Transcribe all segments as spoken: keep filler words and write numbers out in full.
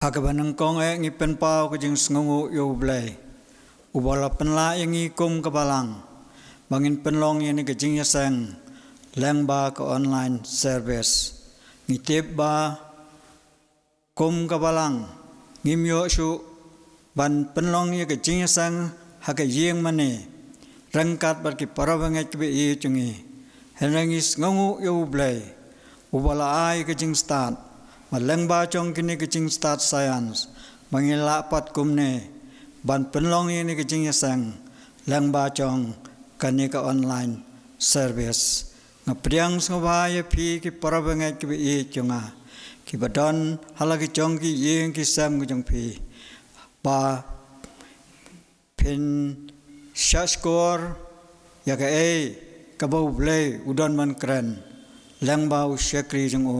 Ha kaba nyngkong eh ngi pynpaw ka jingsngewnguh ïa U Blei, uba la pynlah ïa ngi kum ka balang ba ngin pynlong ïa kane ka jingïaseng lyngba ka online service. Ngi tip ba kum ka balang ngim ïoh shuh ban pynlong ïa ka jingïaseng ha ka ïing mane ryngkat bad ki parabangeit kiba ïeit jong ngi. Hynrei ngi sngewnguh ïa U Blei uba la ai ka jingstad, ba lyngba jong kine ka jingstad science ba ngi lah pat kumne ban pynlong ïa kane ka jingïaseng lyngba jong kane ka online service. Nga pdiang sngewbha ïa phi ki parabangeit kiba ïeit jong nga, kiba don ha la ki jong ki ïing ki sem ki jong phi, ba phin shahshkor ïa kaei kaba U Blei u don ban kren lyngba u shakri jong u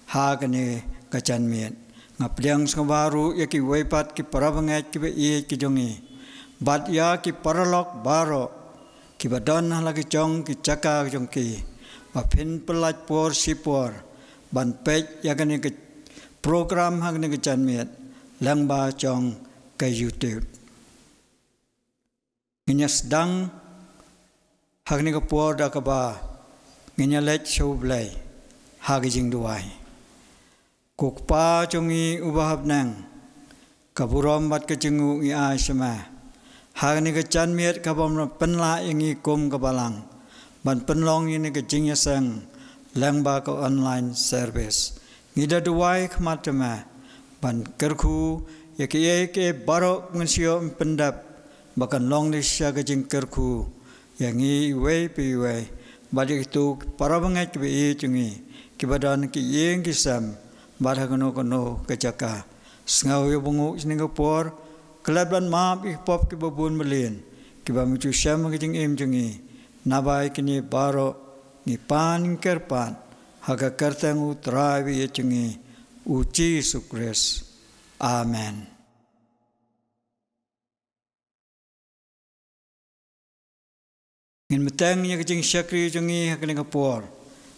ha kane ka janmiet. Nga pdiang sngewbha ruh ïa kiwei pat ki parabangeit kiba ïeit ki jong ngi, bad ïa ki paralok baroh kiba don ha la ki jong ki jaka jong ki, ba phin pyllait por shipor ban peit ïa kane ka program ha kane ka janmiet lyngba jong ka YouTube. Ngin ïa sdang ha kane ka por da kaba ngin ïa leit sha U Blei ha ka jingduwai. Ko Kpa jong ngi uba ha bneng, ka burom bad ka jingnguh ngi ai sha me ha kane ka janmiet kaba me la pynlah ïa ngi kum ka balang ban pynlong ïa kane ka jingïaseng lyngba ka online service. Ngi da duwai khmat jong me ban kyrkhu ïa kiei kiei baroh ngin shu ïoh pyndep ba kan long da shisha ka jingkyrkhu ïa ngi iwei pa iwei, bad ïa kito ki parabangeit kiba ïeit jong ngi kiba don ha ki ïing ki sem bad ha kano kano ka jaka. Sngew ïa u bnguh sha kane ka por, klet ban map ïa ki pop kiba bun ba lin kiba me ju shem ha ka jingim jong ngi. Naba ïa kine baroh ngi pan kyrpad ha ka kyrteng U Trai ba ïeit jong ngi, U Jisu Khrist. Amen. Ngin bteng ïa ka jingshakri jong ngi ha kane ka por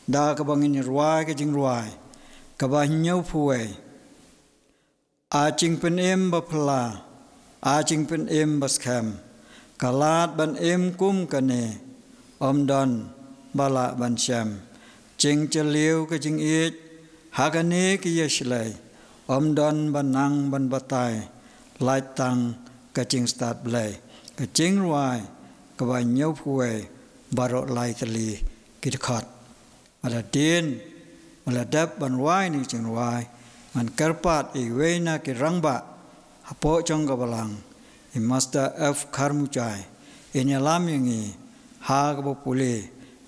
da kaba ngin rwai ka jingrwai kaba hynñiewphew wei: A jingpynim ba phylla, a jingpynim ba skhem, ka lad ban im kum kane, ym don ba lah ban shem. Jingjylliew ka jingïeit ha kane ka ïashlei, ym don ba nang ban batai, lait tang ka jingstad Blei. Ka jingrwai kaba hynñiewphew wei, baroh lai tylli ki dkhot. Hadien ba la dep ban rwai ïa kane ka jingrwai, ngan kyrpad ïa iwei na ki rangbah hapoh jong ka balang, i Master F Kharmuchai, in ïalam ïa ngi ha kaba pule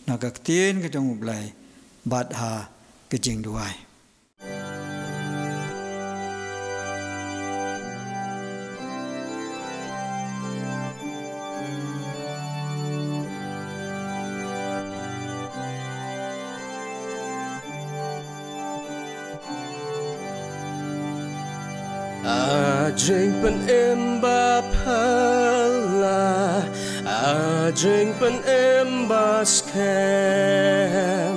na ka ktien ka jong U Blei bad ha ka jingduwai. A jingpynim ba phylla, a jingpynim ba skhem,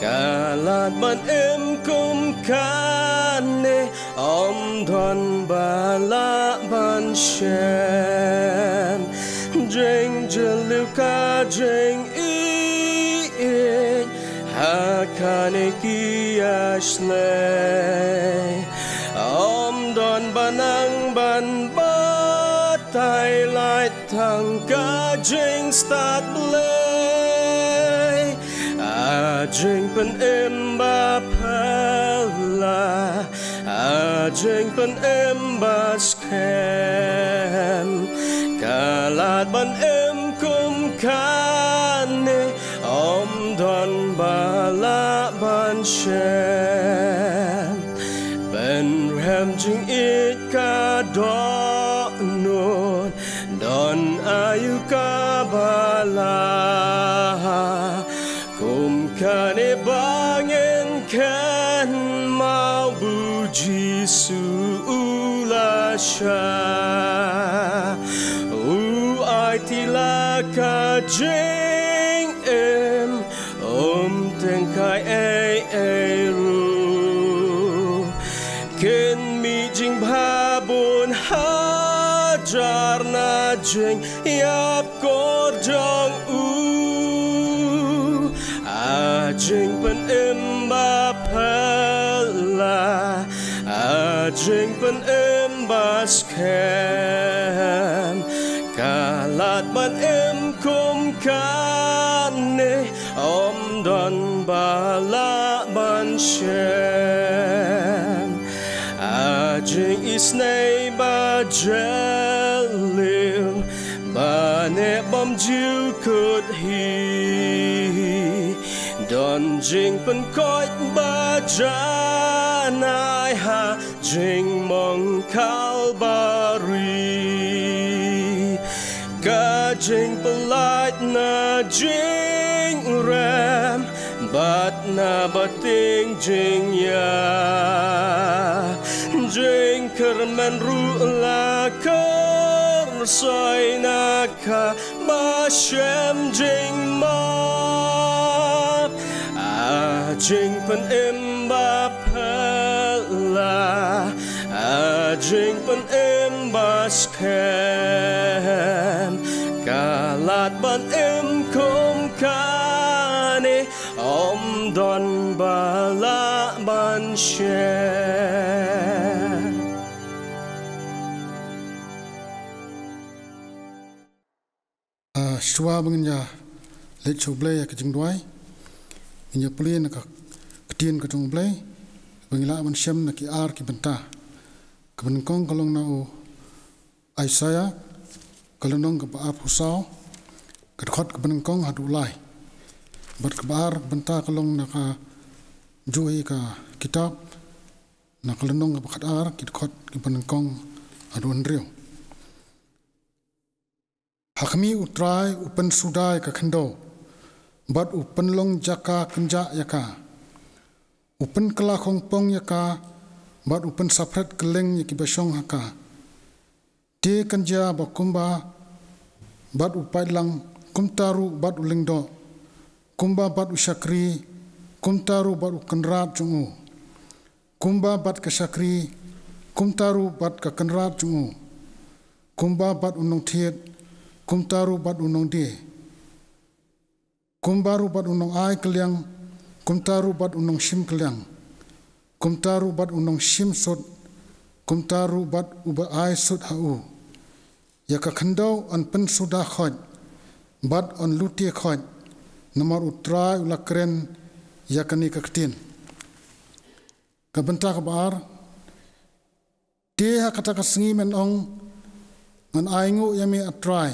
ka lad ban im kum kane, ym don ba lah ban shem. Jingjylliew ka jingïeit ha kane ka ïashlei, ym don ba nang ban batai, lait tang ka jingstad Blei. A jingpynim ba phylla, a jingpynim ba skhem, ka lad ban im kum kane, ym don ba lah ban shem. Pynrem jingïeit ka dohnud, don aïu kaba lah, kum kane ba ngin kynmaw, U Jisu u la shah. U aiti la ka jingim, um tyngkai ei ei ruh. Kin mih jingbha bun hajar na jingïap kor jong u. A jingpynim ba phylla, a jingpynim ba skhem, ka lad ban im kum kane, ym don ba lah ban shem. A jingisynei ba jylliew, ba neh bymjukut hi, don jingpynkoit ba janai ha jingmong Kalbari. Ka jingpyllait na jingrem bad na bating jingïap, jingkyrmen ruh la kyrsoi na ka ba shem jingmap. A jingpynim ba phylla, a jingpynim ba skhem, ka lad ban im kum kane, ym don ba lah ban shem. Ah, shuwa ba ngin ïa leit sha U Blei ïa ka jingduwai, ngin ïa pule na ka ktien ka jong U Blei, ba ngin lah ban shem na ki ar ki bynta. Kaba nyngkong ka long na u Isaiah, ka lynnong kaba arphew saw, ka dkhot kaba nyngkong haduh lai. Bad kaba ar bynta ka long na ka juh hi ka kitab, na ka lynnong kaba khatar, ki dkhot kiba nyngkong haduh hynriew. Ha khmih U Trai u pynsuda ïa ka khyndew, bad u pynlong jaka kynjah ïa ka. U pynkylla khongpong ïa ka, bad u pynsaphred kylleng ïa kiba shong ha ka. Te kan jia ba kumba bad u paidlang, kumta ruh bad u lyngdoh, kumba bad u shakri, kumta ruh bad u kynrad jong u. Kumba bad ka shakri, kumta ruh bad ka kynrad jong u. Kumba bad u nongthied, kumta ruh bad u nongdie. Kumba ruh bad u nongai kylliang, kumta ruh bad u nongshim kylliang. Kumta ruh bad u nongshim sut, kumta ruh bad uba ai sut ha u. Ïa ka khyndew yn pynsuda khoit, bad yn lute khoit, namar U Trai u la kren ïa kane ka ktien. Ka bynta kaba ar. Te ha kata ka sngi men ong, ngan ainguh ïa me A Trai,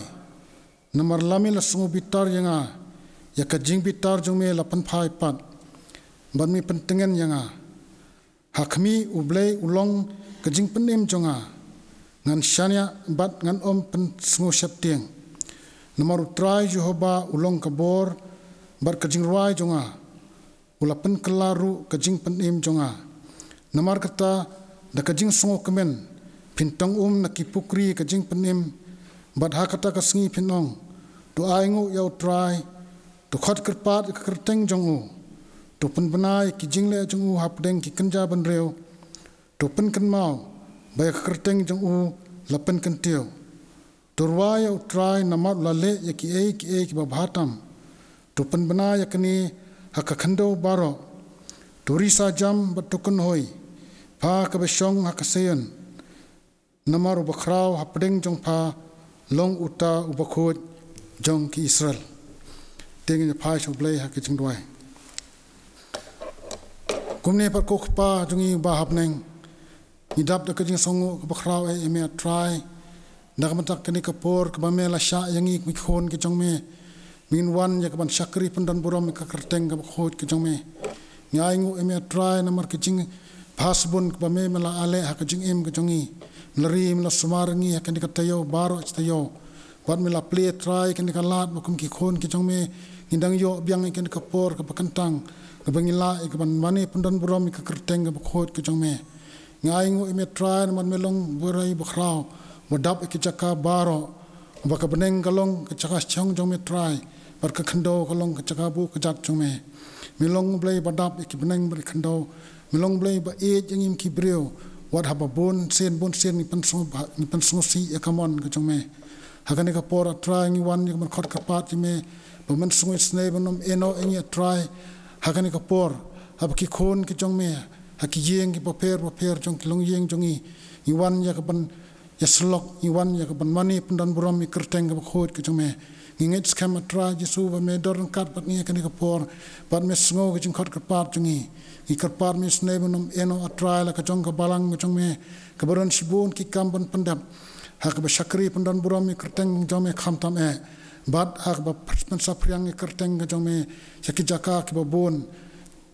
namar la me la sngewbitar ïa nga, ïa ka jingbitar jong me la pynphai pat, bad me pyntngen ïa nga. Ha khmih U Blei u long ka jingpynim jong nga, ngan shaniah bad ngan ym pynsngewsheptieng. Namar U Trai Jehobah u long ka bor bad ka jingrwai jong nga, u la pynkylla ruh ka jingpynim jong nga. Namar kata, da ka jingsngewkmen phin tong um na ki pukri ka jingpynim, bad ha kata ka sngi phin ong, to ainguh ïa U Trai, to khot kyrpad ïa ka kyrteng jong u, to pynbna ïa ki jingleh jong u hapdeng ki kynja bynriew, to pynkynmaw ba ïa ka kyrteng jong u la pynkyntiew. To rwai ïa U Trai namar u la leh ïa kiei kiei kiba bha tam. To pynbna ïa kane ha ka khyndew baroh. To risa jam bad to kynhoi, pha kaba shong ha ka Seion. Namar uba khraw hapdeng jong pha long uta uba khuid jong ki Israel. Te ngin ïa phai sha U Blei ha ka jingduwai. Kumne pat ko Kpa jong ngi uba ha bneng, ngi dap da ka jingsngewnguh kaba khraw eh ïa me A Trai. Da ka mynta kane ka por kaba me la shah ïa ngi kum ki khun ki jong me, me ngin wan ïa ka ban shakri pyndon burom ïa ka kyrteng kaba khuid ka jong me. Ngi ainguh ïa me A Trai namar ka jingbha sbun kaba me, me la ai leh ha ka jingim ka jong ngi. Me la ri, me la sumar ngi ha kane ka taïew baroh shi taïew. Bad me la plie A Trai kane ka lad ba kum ki khun ki jong me, ngin dang ïoh biang ïa kane ka por kaba kyntang, kaba ngi lah ïa ka ban mane pyndon burom ïa ka kyrteng kaba khuid ka jong me. Ngi ainguh ïa me A Trai namar me long uba roi uba khraw, uba dap ïa ki jaka baroh, uba ka bneng ka long ka jaka shong jong me A Trai, bad ka khyndew ka long ka jaka buh kjat jong me. Me long U Blei uba dap ïa ki bneng bad ki khyndew. Me long U Blei uba ïeit ïa ngi ki briew, Wat haba bun sien bun sien ngi pynsngew, ngi pynsngewsih ïa ka mon ka jong me. Ha kane ka por, A Trai, ngi wan ïa ka ban khot kyrpad ïa me ba men sngew isynei, men ym ïehnoh ïa ngi, A Trai. Ha kane ka por, haba ki khun ki jong me ha ki ïing kiba pher bapher jong ki longïing jong ngi, ngi wan ïa ka ban ïasyllok, ngi wan ïa ka ban mane pyndonburom ïa ka kyrteng kaba khuid ka jong me. Ngi ngeit skhem, A Trai Jisu, ba me don ryngkat bad ngi ha kane ka por, bad me sngew ka jingkhot kyrpad jong ngi. Ngi kyrpad me isynei, men ym ïehnoh, A Trai, la ka jong ka balang ka jong me kaba don shibun ki kam ban pyndep, ha kaba shakri pyndonburom ïa ka kyrteng jong me khamtam eh, bad ha kaba pynsaphriang ïa ka kyrteng ka jong me sha ki jaka kiba bun,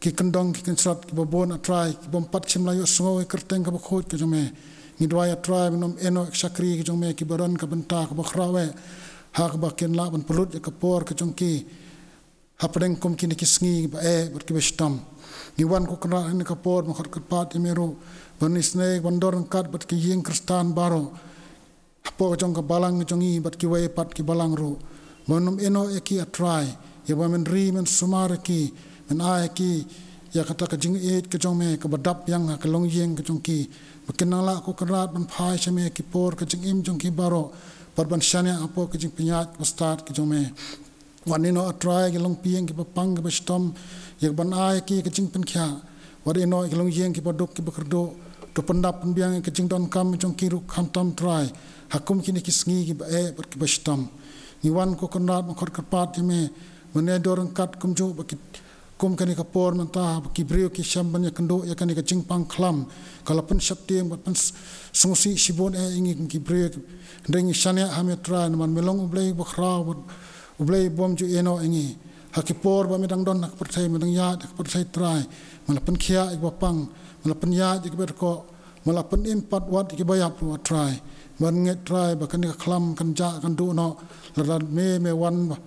ki kyndong ki kynstad kiba bun, A Trai, ki bym pat shym la ïohsngew ïa ka kyrteng kaba khuid ka jong me. Ngi duwai, A Trai, men ym ïehnoh ïa ki shakri ki jong me kiba don ka bynta kaba khraw eh, ha kaba kin lah ban pynlut ïa ka por ka jong ki hapdeng kum kine ki sngi kiba eh bad kiba shitom. Ngi wan, ko Kynrad, ha kane ka por ban khot kyrpad ïa me ruh, ban isynei ban don ryngkat bad ki ïing Khristan baroh hapoh ka jong ka balang ka jong ngi bad kiwei pat ki balang ruh. Men ym ïehnoh ïa ki, A Trai, ïa ba men ri men sumar ïa ki, men ai ïa ki ïa kata ka jingïeit ka jong me kaba dap biang ha ka longïing ka jong ki, ba kin nang lah, ko Kynrad, ban phai sha me ha ki por ka jingim jong ki baroh, bad ban shaniah hapoh ka jingpynïaid kaba stad ka jong me. Wat ïehnoh, A Trai, ïa ki longpyning kiba pang kiba shitom, ïa ka ban ai ïa ki ka jingpynkhiah. Wat ïehnoh ïa ki longïing kiba duk kiba kyrduh. To pyndap pynbiang ïa ka jingdonkam jong ki ruh khamtam, Trai, ha kum kine ki sngi kiba eh bad kiba shitom. Ngi wan, ko Kynrad, ban khot kyrpad ïa me, men ïadon ryngkat kumjuh bad ki, kum kane ka por mynta, ba ki briew ki shem ban ïakynduh ïa kane ka jingpang khlam, ka la pynsheptieng bad pynsngewsih shibun eh ïa ngi kum ki briew. Hynrei ngi shaniah ha me, Trai, namar me long U Blei ba khraw bad U Blei bym ju ïehnoh ïa ngi. Ha ki por ba me dang don ha ka pyrthei, me dang ïaid ha ka pyrthei, Trai, me la pynkhiah ïa kiba pang, me la pynïaid ïa kiba kyrkhu, me la pynim pat wat ïa kiba ïap ruh, A Trai. Ngi ngeit, Trai, ba kane ka khlam kan jah kan duh noh, lada me, me wan ba,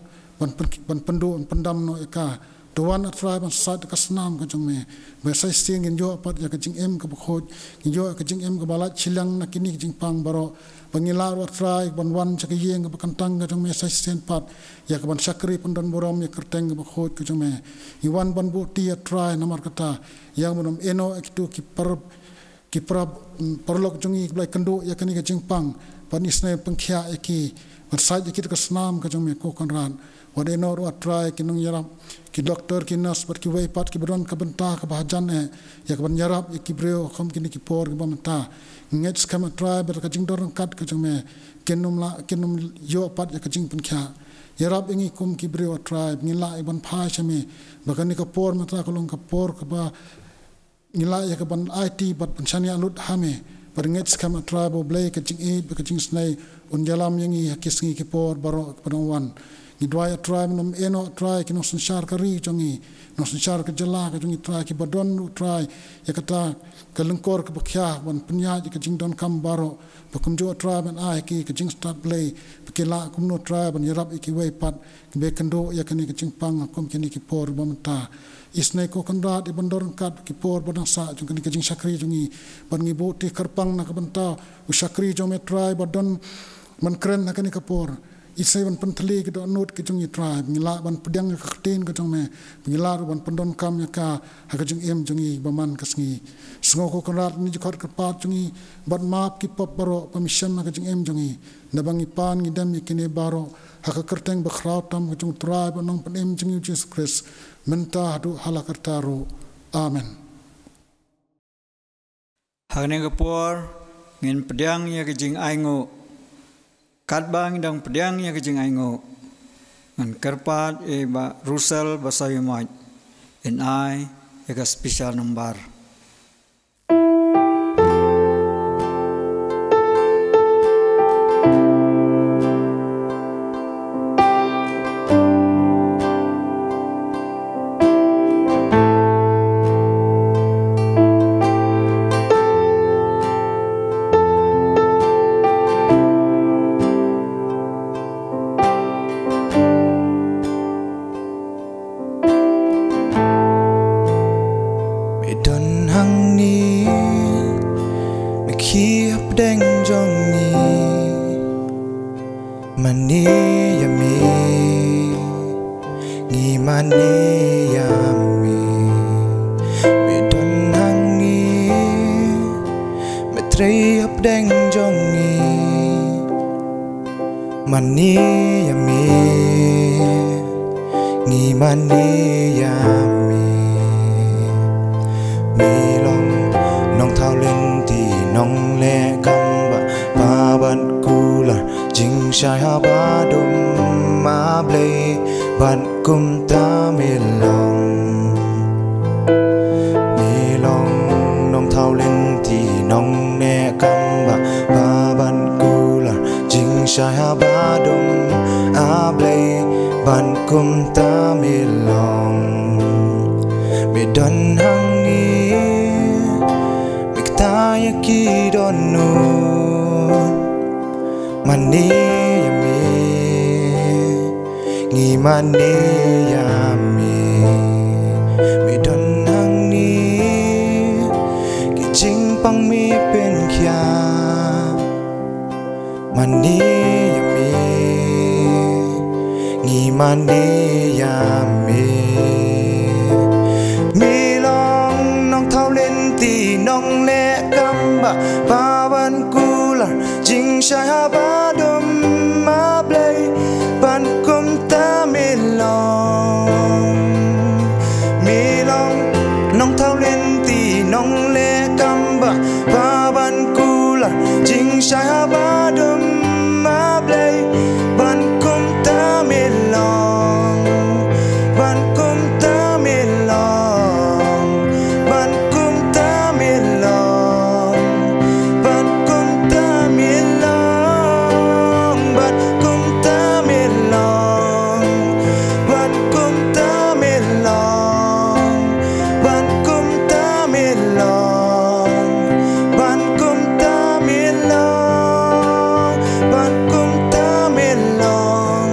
ban pyn, ban pynduh, ban pyndam noh ïa ka. To wan, A Trai, ban sait ïa ka snam ka jong me, ba sa shisien ngin ïoh pat ïa ka jingim kaba khuid, ngin ïoh ïa ka jingim kaba lait shiliang na kine ki jingpang baroh. Ba ngin lah ruh, A Trai, ban wan sha ka ïing kaba kyntang ka jong me sa shisien pat, ïa ka ban shakri pyndonburom ïa ka kyrteng kaba khuid ka jong me. Ngi wan ban buh kti, A Trai, namar kata, ïa, men ym ïehnoh ïa kito ki par, ki para, mm, paralok jong ngi kiba la ïakynduh ïa kane ka jingpang, ban isynei pynkhiah ïa ki, ban sait ïa ki da ka snam ka jong me, ko Kynrad. Wat ïehnoh ruh, A Trai, ki nongïarap, ki doktor, ki nurse bad kiwei pat kiba don ka bynta kaba hajan eh ïa ka ban ïarap ïa ki briew ha kum kine ki por kiba mynta. Ngi ngeit skhem, A Trai, ba da ka jingdon ryngkat ka jong me, kin ym lah, kin ym ïoh pat ïa ka jingpynkhiah. Ïarap ïa ngi kum ki briew, A Trai, ba ngin lah ïa ban phai sha me, ba kane ka por mynta ka long ka por kaba ngin lah ïa ka ban aiti bad ban shaniah lut ha me. Bad ngi ngeit skhem, A Trai, ba U Blei ka jingïeit bad ka jingisynei un ïalam ïa ngi ha ki sngi ki por baroh kiba dang wan. Ngi duwai, A Trai, men ym ïehnoh, A Trai, ki nongsynshar ka ri jong ngi, nongsynshar ka jylla ka jong ngi, Trai, kiba don ruh, Trai, ïa kata ka lyngkor kaba khia ban pynïaid ïa ka jingdonkam baroh. Ba kumjuh, A Trai, men ai ha ki ka jingstad Blei, ba kin lah kumno, Trai, ban ïarap ïa kiwei pat kiba ïakynduh ïa kane ka jingpang ha kum kine ki por ba mynta. Isynei, ko Kynrad, ïa ban don ryngkat ki por ba dang sah jong kane ka jingshakri jong ngi. Bad ngi buh kti kyrpang na ka bynta u shakri jong me, Trai, ba don ban kren ha kane ka por. Isynei ban pyntylli ki dohnud ki jong ngi, Trai, ba ngin lah ban pdiang ïa ka ktien ka jong me, ba ngin lah ruh ban pyndonkam ïa ka ha ka jingim jong ngi ba man ka sngi. Sngew, ko Kynrad, kane ka jingkhot kyrpad jong ngi, bad map ki pop baroh ba me shem ha ka jingim jong ngi. Naba ngi pan ngi dem ïa kine baroh ha ka kyrteng ba khraw tam ka jong U Trai bad Nongpynim jong ngi U Jisu Khrist, mynta haduh hala karta ruh. Amen. Ha kane ka por ngin pdiang ïa ka jingainguh. Katba ngi dang pdiang ïa ka jingainguh, ngan kyrpad ïa i Bah Russell Basaïawmoit in ai ïa ka special number. Me don hangne, me khie hapdeng jong ngi. Mane ïa me, ngi mane ïa me. Me don hangne, Trei hapdeng jong ngi, mane ïa me, ngi mane ïa me. Me long nongthaw lynti, nongleh kam ba, ba ban kular jingshai haba dum, A Blei, ban kumta me long. Me long nongthaw lynti, nongleh kam ba, ba ban kular jingshai haba dum, A Blei, ban kumta me long. Me don hangne, me kta ïa ki dohnud, mane ïa me, ngi mane ïa me. Me don hangne, ki jingpang me pynkhia, mane ïa me, ngi mane ïa me. Me long nongthaw lynti, nongleh kam ba, ba ban kular jingshai haba dum, A Blei, ban kumta me long. Me long nongthaw lynti, nongleh kam ba, ba ban kular jingshai haba dum, A Blei, ban kumta me long. Ban kumta me long. Ban kumta me long. Ban kumta me long. Ban kumta me long. Ban kumta me long. Ban kumta me long. Ban kumta me long. Ban kumta me long.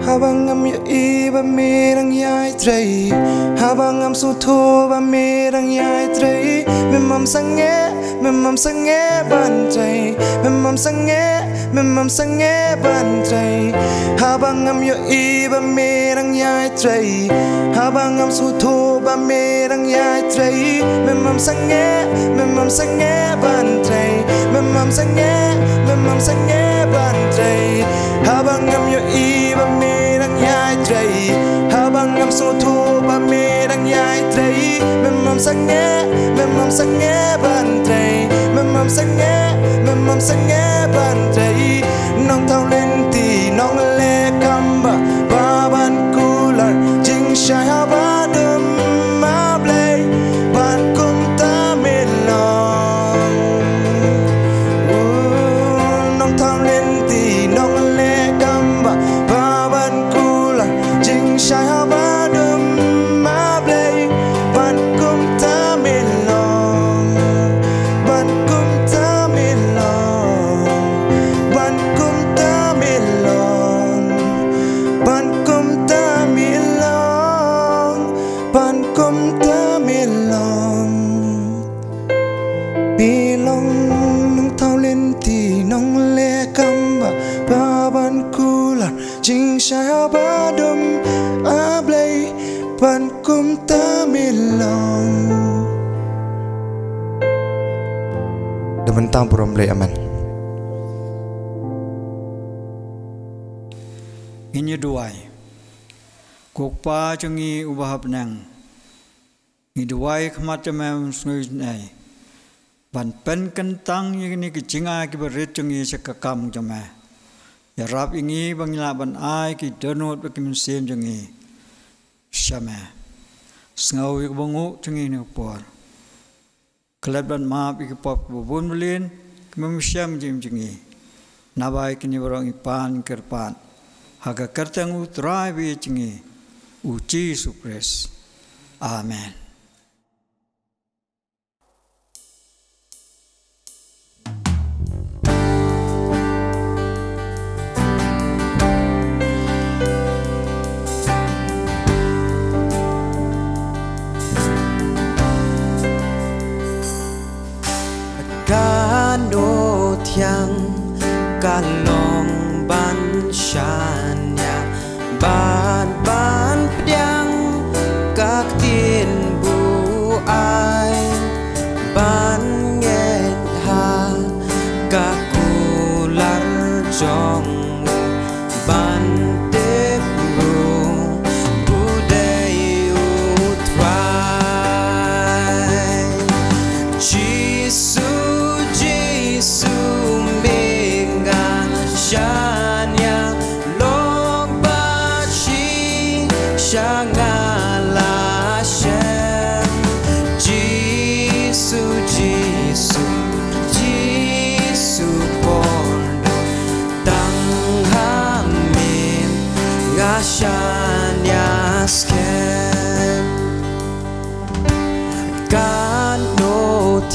Haba ngam ïohi ba me dang ïai trei, haba ngam sngewthuh ba me dang ïai trei, me ym sangeh, me ym sangeh ban trei, me ym sangeh, me ym sangeh ban trei. Haba ngam ïohi ba me dang ïai trei, haba ngam sngewthuh ba me dang ïai trei, me ym sangeh, me ym sangeh ban trei, me ym sangeh, me ym sangeh ban trei. Haba ngam ïohi ba me dang ïai trei, haba ngam sngewthuh ba me dang ïai trei, me ym sangeh, me ym sangeh ban trei, me ym sangeh, me ym sangeh ban trei. Nongthaw lynti, nongleh kam ba, ba ban kular jingshai haba dum, A Blei, ban kumta me long. Oh, nongthaw lynti, nongleh kam ba, ba ban kular jingshai haba dum, A Blei, ban kumta me long. Ban kumta me long. Ban kumta me long. Ban kumta me long. Ban kumta me long. Me long nongthaw lynti, nongleh kam ba, ba ban kular jingshai haba dum, A Blei, ban kumta me long. Da mynta burom Blei, amen. Ngin ïa duwai. Ko Kpa jong ngi uba ha bneng, ngi duwai khmat jong me mynsngi, ban pynkyntang ïa kine ki jingai kiba rit jong ngi sha ka kam jong me. Ïarap ïa ngi ba ngin lah ban ai ki dohnud bad ki mynsiem jong ngi sha me. Sngew ïa ka bynguh jong ngi ha kane ka por. Klet bad map ïa ki pop kiba bun bylliñ, ki mem shem jingim jong ngi. Naba ïa kine baroh ngi pan kyrpad ha ka kyrteng U Trai ba ïeit jong ngi, U Jisu Khrist. Amen. Kano thiang ka long ban shaniah, ban ban pdiang ka ktien buaid.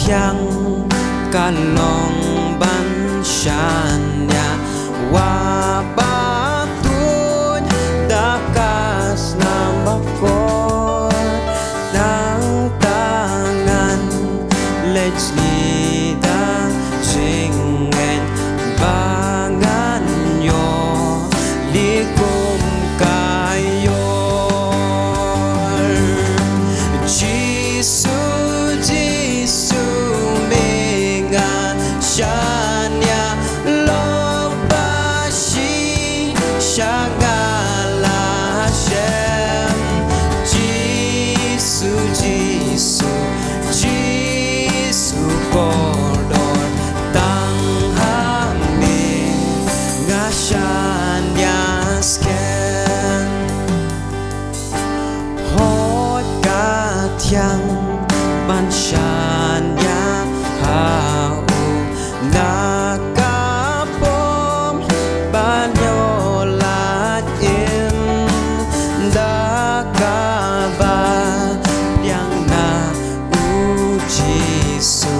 Yang ka long ban shaniah, wa ba tuid da ka snam bakor. Nangta ngan leit sngi da jingngeit ba ngan ïoh likum ka ïor. Jisu, Jisu, me nga shaniah, lok ba shi sha nga la shem. Jisu, Jisu, Jisu kordor, tang ha me nga shaniah skhem. Hooid ka thiang ban shaniah ha u, na ka bym ban ïoh lait im, da kaba pdiang na u Jisu,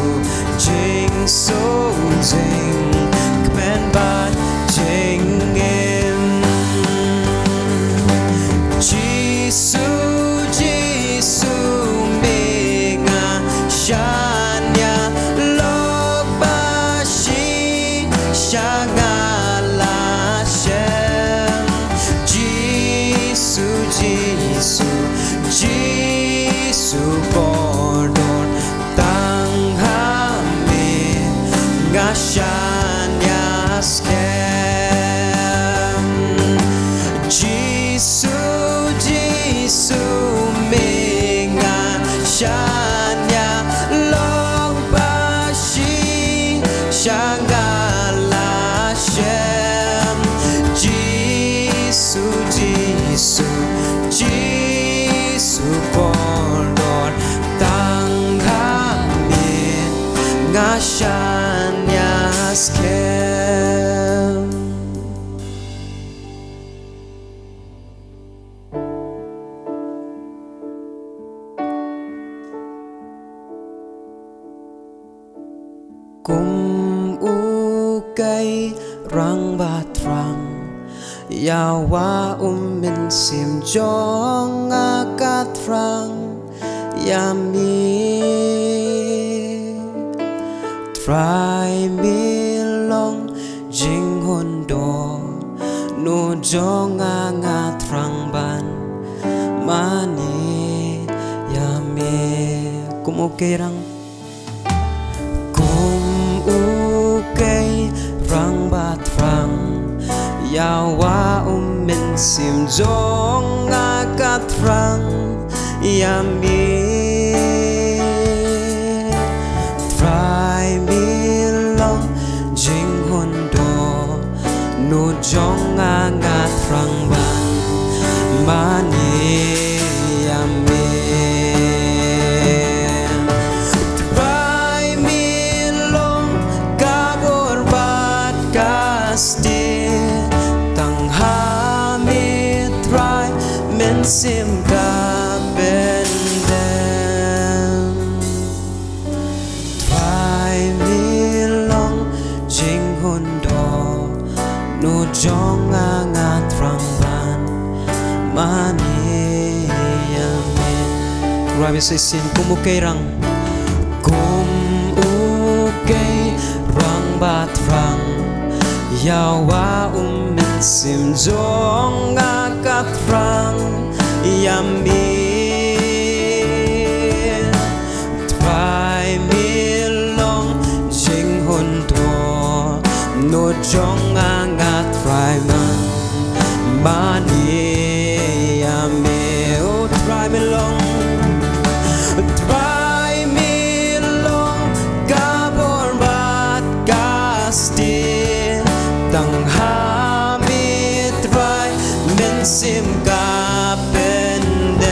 jingsuk jingkmen bad jingim. Jisu, Jisu, me nga shaniah, lok ba shi sha nga la shem. Jisu, Jisu, Jisu kordor, tang ha me nga shaniah skhem. Jisu, Jisu, me nga shaniah, lok ba shi sha nga la shem. Jisu, Jisu, Jisu kordor, tang ha me nga shaniah skhem. Kum u Kei Rangbah Thrang, ïa wa u Mynsiem jong nga ka thrang ïa me. Trai, me long jinghun dohnud jong nga, nga thrang ban mane ïa me. Kum u Kei Rang Kum u Kei Rangbah Thrang, ïa wa u Mynsiem jong nga ka thrang ïa me. Trai, me long jinghun dohnud jong nga, nga thrang ban mane ïa me. Trai, me long ka bor bad ka stieh, tang ha me Trai mynsiem ka pyndem. Trai, me long jinghun dohnud jong nga, nga thrang ban mane ïa me. Trai, me shisien kum u Kei Rang. Kum u Kei Rangbah Thrang, ïa wa u Mynsiem jong nga ka thrang ïa me. Trai, me long jinghun dohnud jong nga, nga thrang ban mane ïa me. O Trai, me long, Trai, me long ka bor bad ka stieh, tang ha me Trai mynsiem ka pyndem.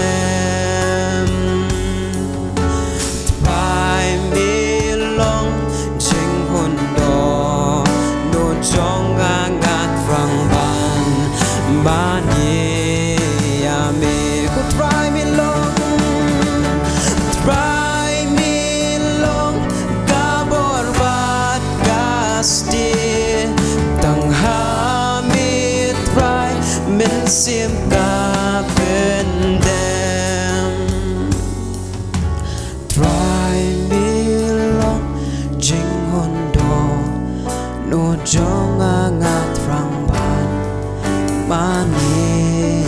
Trai, me long jinghun dohnud jong Sim ka pyndem. Trai, me long jinghyndoh, no jong nga nga thrang ban mane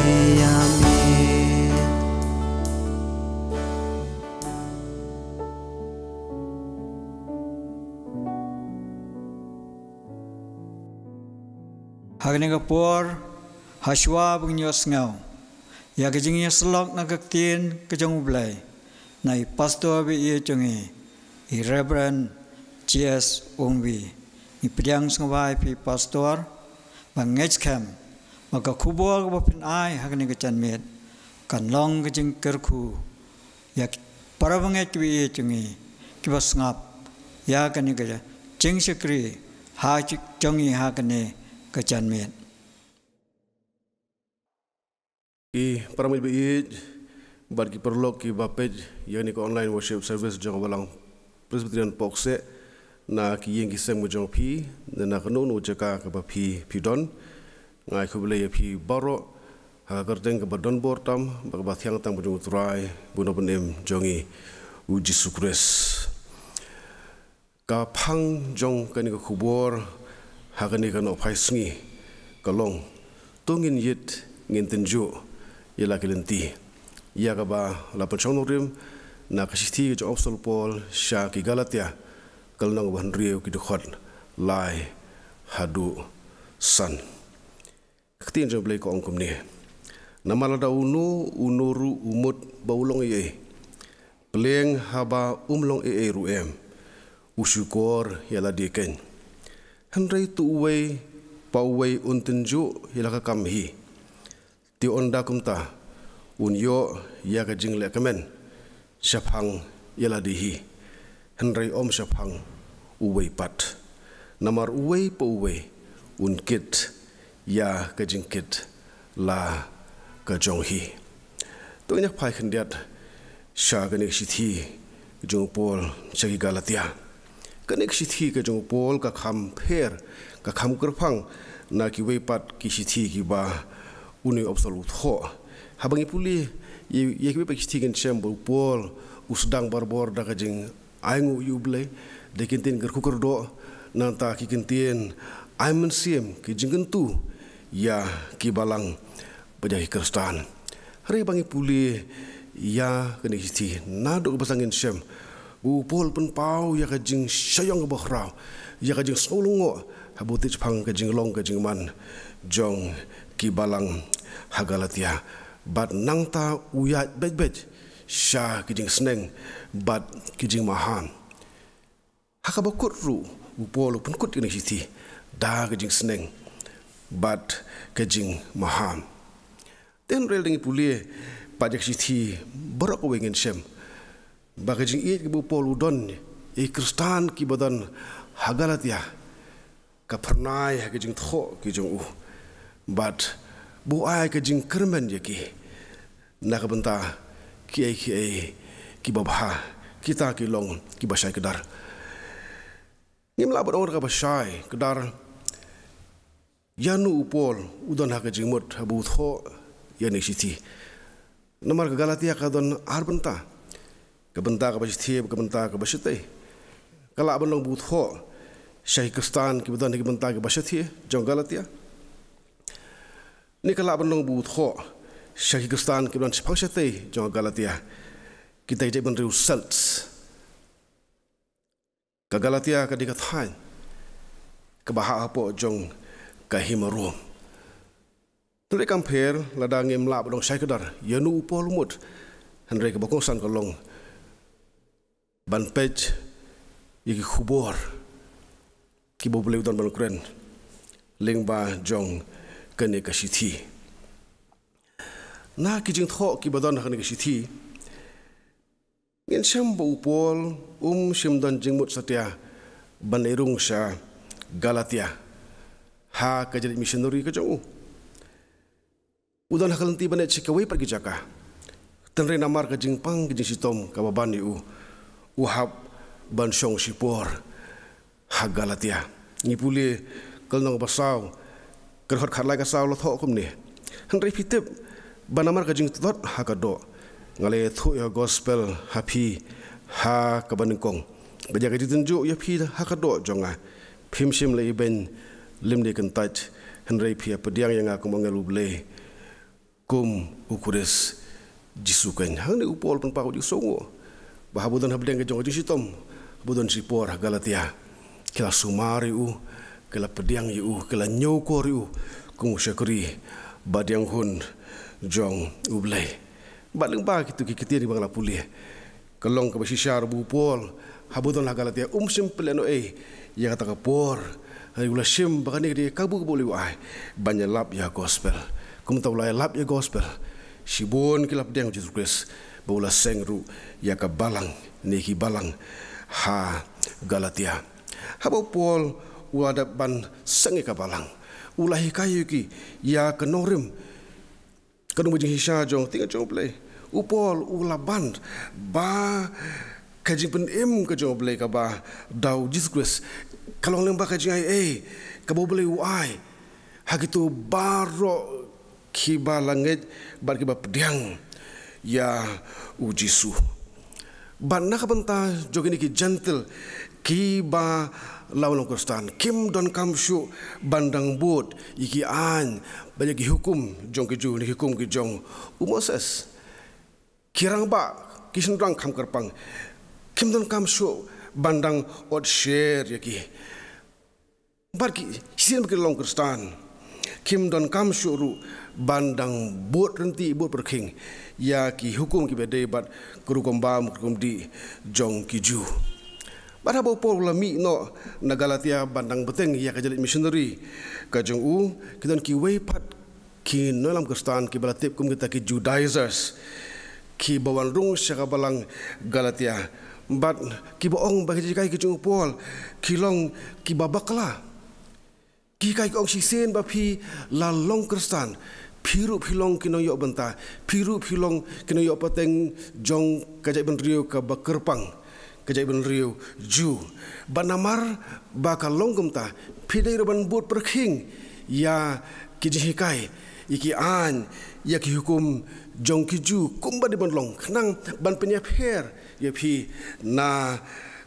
ïa me. Ha kane ka por, ha shuwa ba ngin ïohsngew ïa ka jingïasyllok na ka ktien ka jong U Blei na i pastor ba ïeit jong ngi, i Reverend J S Umwi. Ngi pdiang sngewbha ïa phi pastor, ba ngeit skhem ba ka khubor kaba phin ai ha kane ka janmiet kan long ka jingkyrkhu ïa ki para bangeit kiba ïeit jong ngi, kiba sngap ïa kane ka jingshakri ha jong ngi ha kane ka janmiet. Ki para bangeit ba ïeit bad ki paralok kiba peit ïa kane ka online worship service jong ka Balang Presbyterian Pohkseh na ki ïing ki sem jong phi, na kano kano ka jaka kaba phi phi don. Nga ai khublei ïa phi baroh ha ka kyrteng kaba donbor tam bad kaba thiang tam ka jong U Trai, U Nongpynim jong ngi, U Jisu Khrist. Ka phang jong kane ka khubor ha kane ka nohphai sngi ka long: To ngin ïit, ngin tynjuh ïa la ki lynti. Ïa kaba la pynshong nongrim na ka shithi ka jong u Apostol Paul sha ki Galatia, ka lynnong ba hynriew, ki dkhot lai haduh san. Ka ktien jong U Blei ka ong kumne: Namar lada uno uno ruh u mut ba u long ei ei, pyrshang haba um long ei ei ruh em, u shukor ïa lade keiñ. Hynrei to uwei pa uwei un tynjuh ïa la ka kam hi. Te ynda kumta, un ïoh ïa ka jinglehkmen shaphang ïa lade hi, hynrei ym shaphang uwei pat. Namar uwei pa uwei un kit ïa ka jingkit la ka jong hi. To ngin ïa phai khyndiat sha kane ka shithi ka jong u Paul sha ki Galatia. Kane ka shithi ka jong u Paul ka kham pher, ka kham kyrpang na kiwei pat ki shithi kiba une u Apostol u thoh. Haba ngi pule ïa, ïa kiwei pat ki shithi ngin shem ba u Paul u sdang barabor da ka jingainguh ïa U Blei, da ki ktien kyrkhu kyrdoh, nangta ki ktien ai mynsiem, ki jingkyntu ïa ki balang bad ïa ki Khristan. Hynrei haba ngi pule ïa kane ka shithi, naduh kaba sdang ngin shem ba u Paul u pynpaw ïa ka jingshah ïong kaba khraw, ïa ka jingsngew lyngngoh haba u tip shaphang ka jinglong ka jingman jong ki balang ha Galatia. Bad nangta u ïaid beit beit sha ki jingsneng bad ki jingmaham. Ha kaba kut ruh u Paul u pynkut ïa kane ka shithi da ka jingsneng bad ka jingmaham. Te hynrei lada ngi pule pat ïa ka shithi baroh kawei ngin shem ba ka jingïeit kaba u Paul u don ïa ki Khristan kiba don ha Galatia ka phyrnai ha ki jingthoh ki jong u. Bad ba u ai ka jingkyrmen ïa ki na ka bynta kiei kiei kiba bha, kita ki long kiba shai kdar. Ngim lah ban ong da kaba shai kdar ïano u Paul u don ha ka jingmut haba u thoh ïa kane ka shithi. Namar ka Galatia ka don ar bynta. Ka bynta kaba shathie, ka bynta kaba shatei. Ka lah ban long ba u thoh sha ki Khristan kiba don ha ki bynta kiba shatei jong Galatia, ne ka lah ban long ba u thoh sha ki Khristan kiba don shaphang shatei jong Galatia, kita ki jaitbynriew Celts. Ka Galatia ka dei ka thaiñ kaba hap hapoh jong ka hima Rom. Hynrei kam pher, lada ngim lah ban ong shai kdar ïano u Paul u mut, hynrei kaba kongsan ka long ban peit ïa ki khubor kiba U Blei u don ban kren lyngba jong kane ka shithi. Na ki jingthoh kiba don ha kane ka shithi, ngin shem ba u Paul um shym don jingmut satia ban leit rung sha Galatia ha ka jingïaid missionary ka jong u. U don ha ka lynti ban leit sha kawei pat ki jaka. Hynrei namar ka jingpang ka jingshitom kaba ban ïa u, u hap ban shong shipor ha Galatia. Ngi pule ka lynnong ba saw, ka dkhot khatlai ka saw la thoh kumne: Hynrei phi tip ba namar ka jingtlot ha ka doh, nga la ïathuh ïa ka gospel ha phi ha kaba nyngkong, bad ïa ka jingtynjuh ïa phi ha ka doh jong nga. Phim shym la ibeiñ lymne kyntait, hynrei phi ïa pdiang ïa nga kum u angel U Blei, kum U Khrist Jisu keiñ. Hangne u Paul u pynpaw ka jingsngewnguh ba haba u don hapdeng ka jong ka jingshitom, haba u don shipor ha Galatia, ki la sumar ïa u, ki la pdiang ïa u, ki la ñiewkor ïa u kum u shakri badiang hun jong U Blei. Bad lyngba kito ki ktien kiba nga la pule, ka long kaba shisha ba u Paul, haba u don ha Galatia, um shym pynlehnohei ïa kata ka por. Hynrei u la shim ba kane ka dei ka kabu kaba u la ai ban ïalap ïa ka gospel. Kumta u la ïalap ïa ka gospel, shibun ki la pdiang ïa U Jisu Khrist, bad u la seng ruh ïa ka balang ne ki balang ha Galatia. Haba u Paul u la dep ban seng ïa ka balang, u la hikai ïa ki ïa ka nongrim, ka nongrim jong ka ïing jong U Blei. U Paul u la ban ba ka jingpynim ka jong U Blei kaba da U Jisu Khrist ka long lyngba ka jingaiei kaba U Blei u ai ha kito baroh kiba la ngeit bad kiba pdiang ïa U Jisu. Bad na ka bynta jong kine ki Jentil kiba la long Khristan, kim donkam shuh ban dang bud ïa ki aiñ bad ïa ki hukum jong ki Jiw ne ki hukum ki jong u Moses. Ki rangbah, ki shynrang kham kyrpang, kim donkam shuh ban dang ot sher ïa ki. Bad ki, shisien ba ki long Khristan, kim donkam shuh ruh ban dang bud ryntih, bud pyrkhing ïa ki hukum kiba dei bad ka rukom bam, ka rukom dih jong ki Jiw. Bad haba u Paul u la mih noh na Galatia ban dang bteng ïa ka jingïaleit missionary ka jong u, ki don kiwei pat ki nongïalam Khristan kiba la tip kum kita ki Judaizers, kiba wan rung sha ka balang Galatia, bad kiba ong ba ki jinghikai ki jong u Paul ki long kiba bakla. Ki hikai ki ong, shisien ba phi la long Khristan, phi ruh phi long ki nongïoh bynta, phi ruh phi long ki nongïoh pateng jong ka jaitbynriew kaba kyrpang, ka jaitbynriew Jiw. Bad namar ba ka long kumta, phi dei ruh ban bud pyrkhing ïa ki jinghikai, ïa ki aiñ, ïa ki hukum jong ki Jiw, kumba dei ban long, khnang ban pynïapher ïa phi na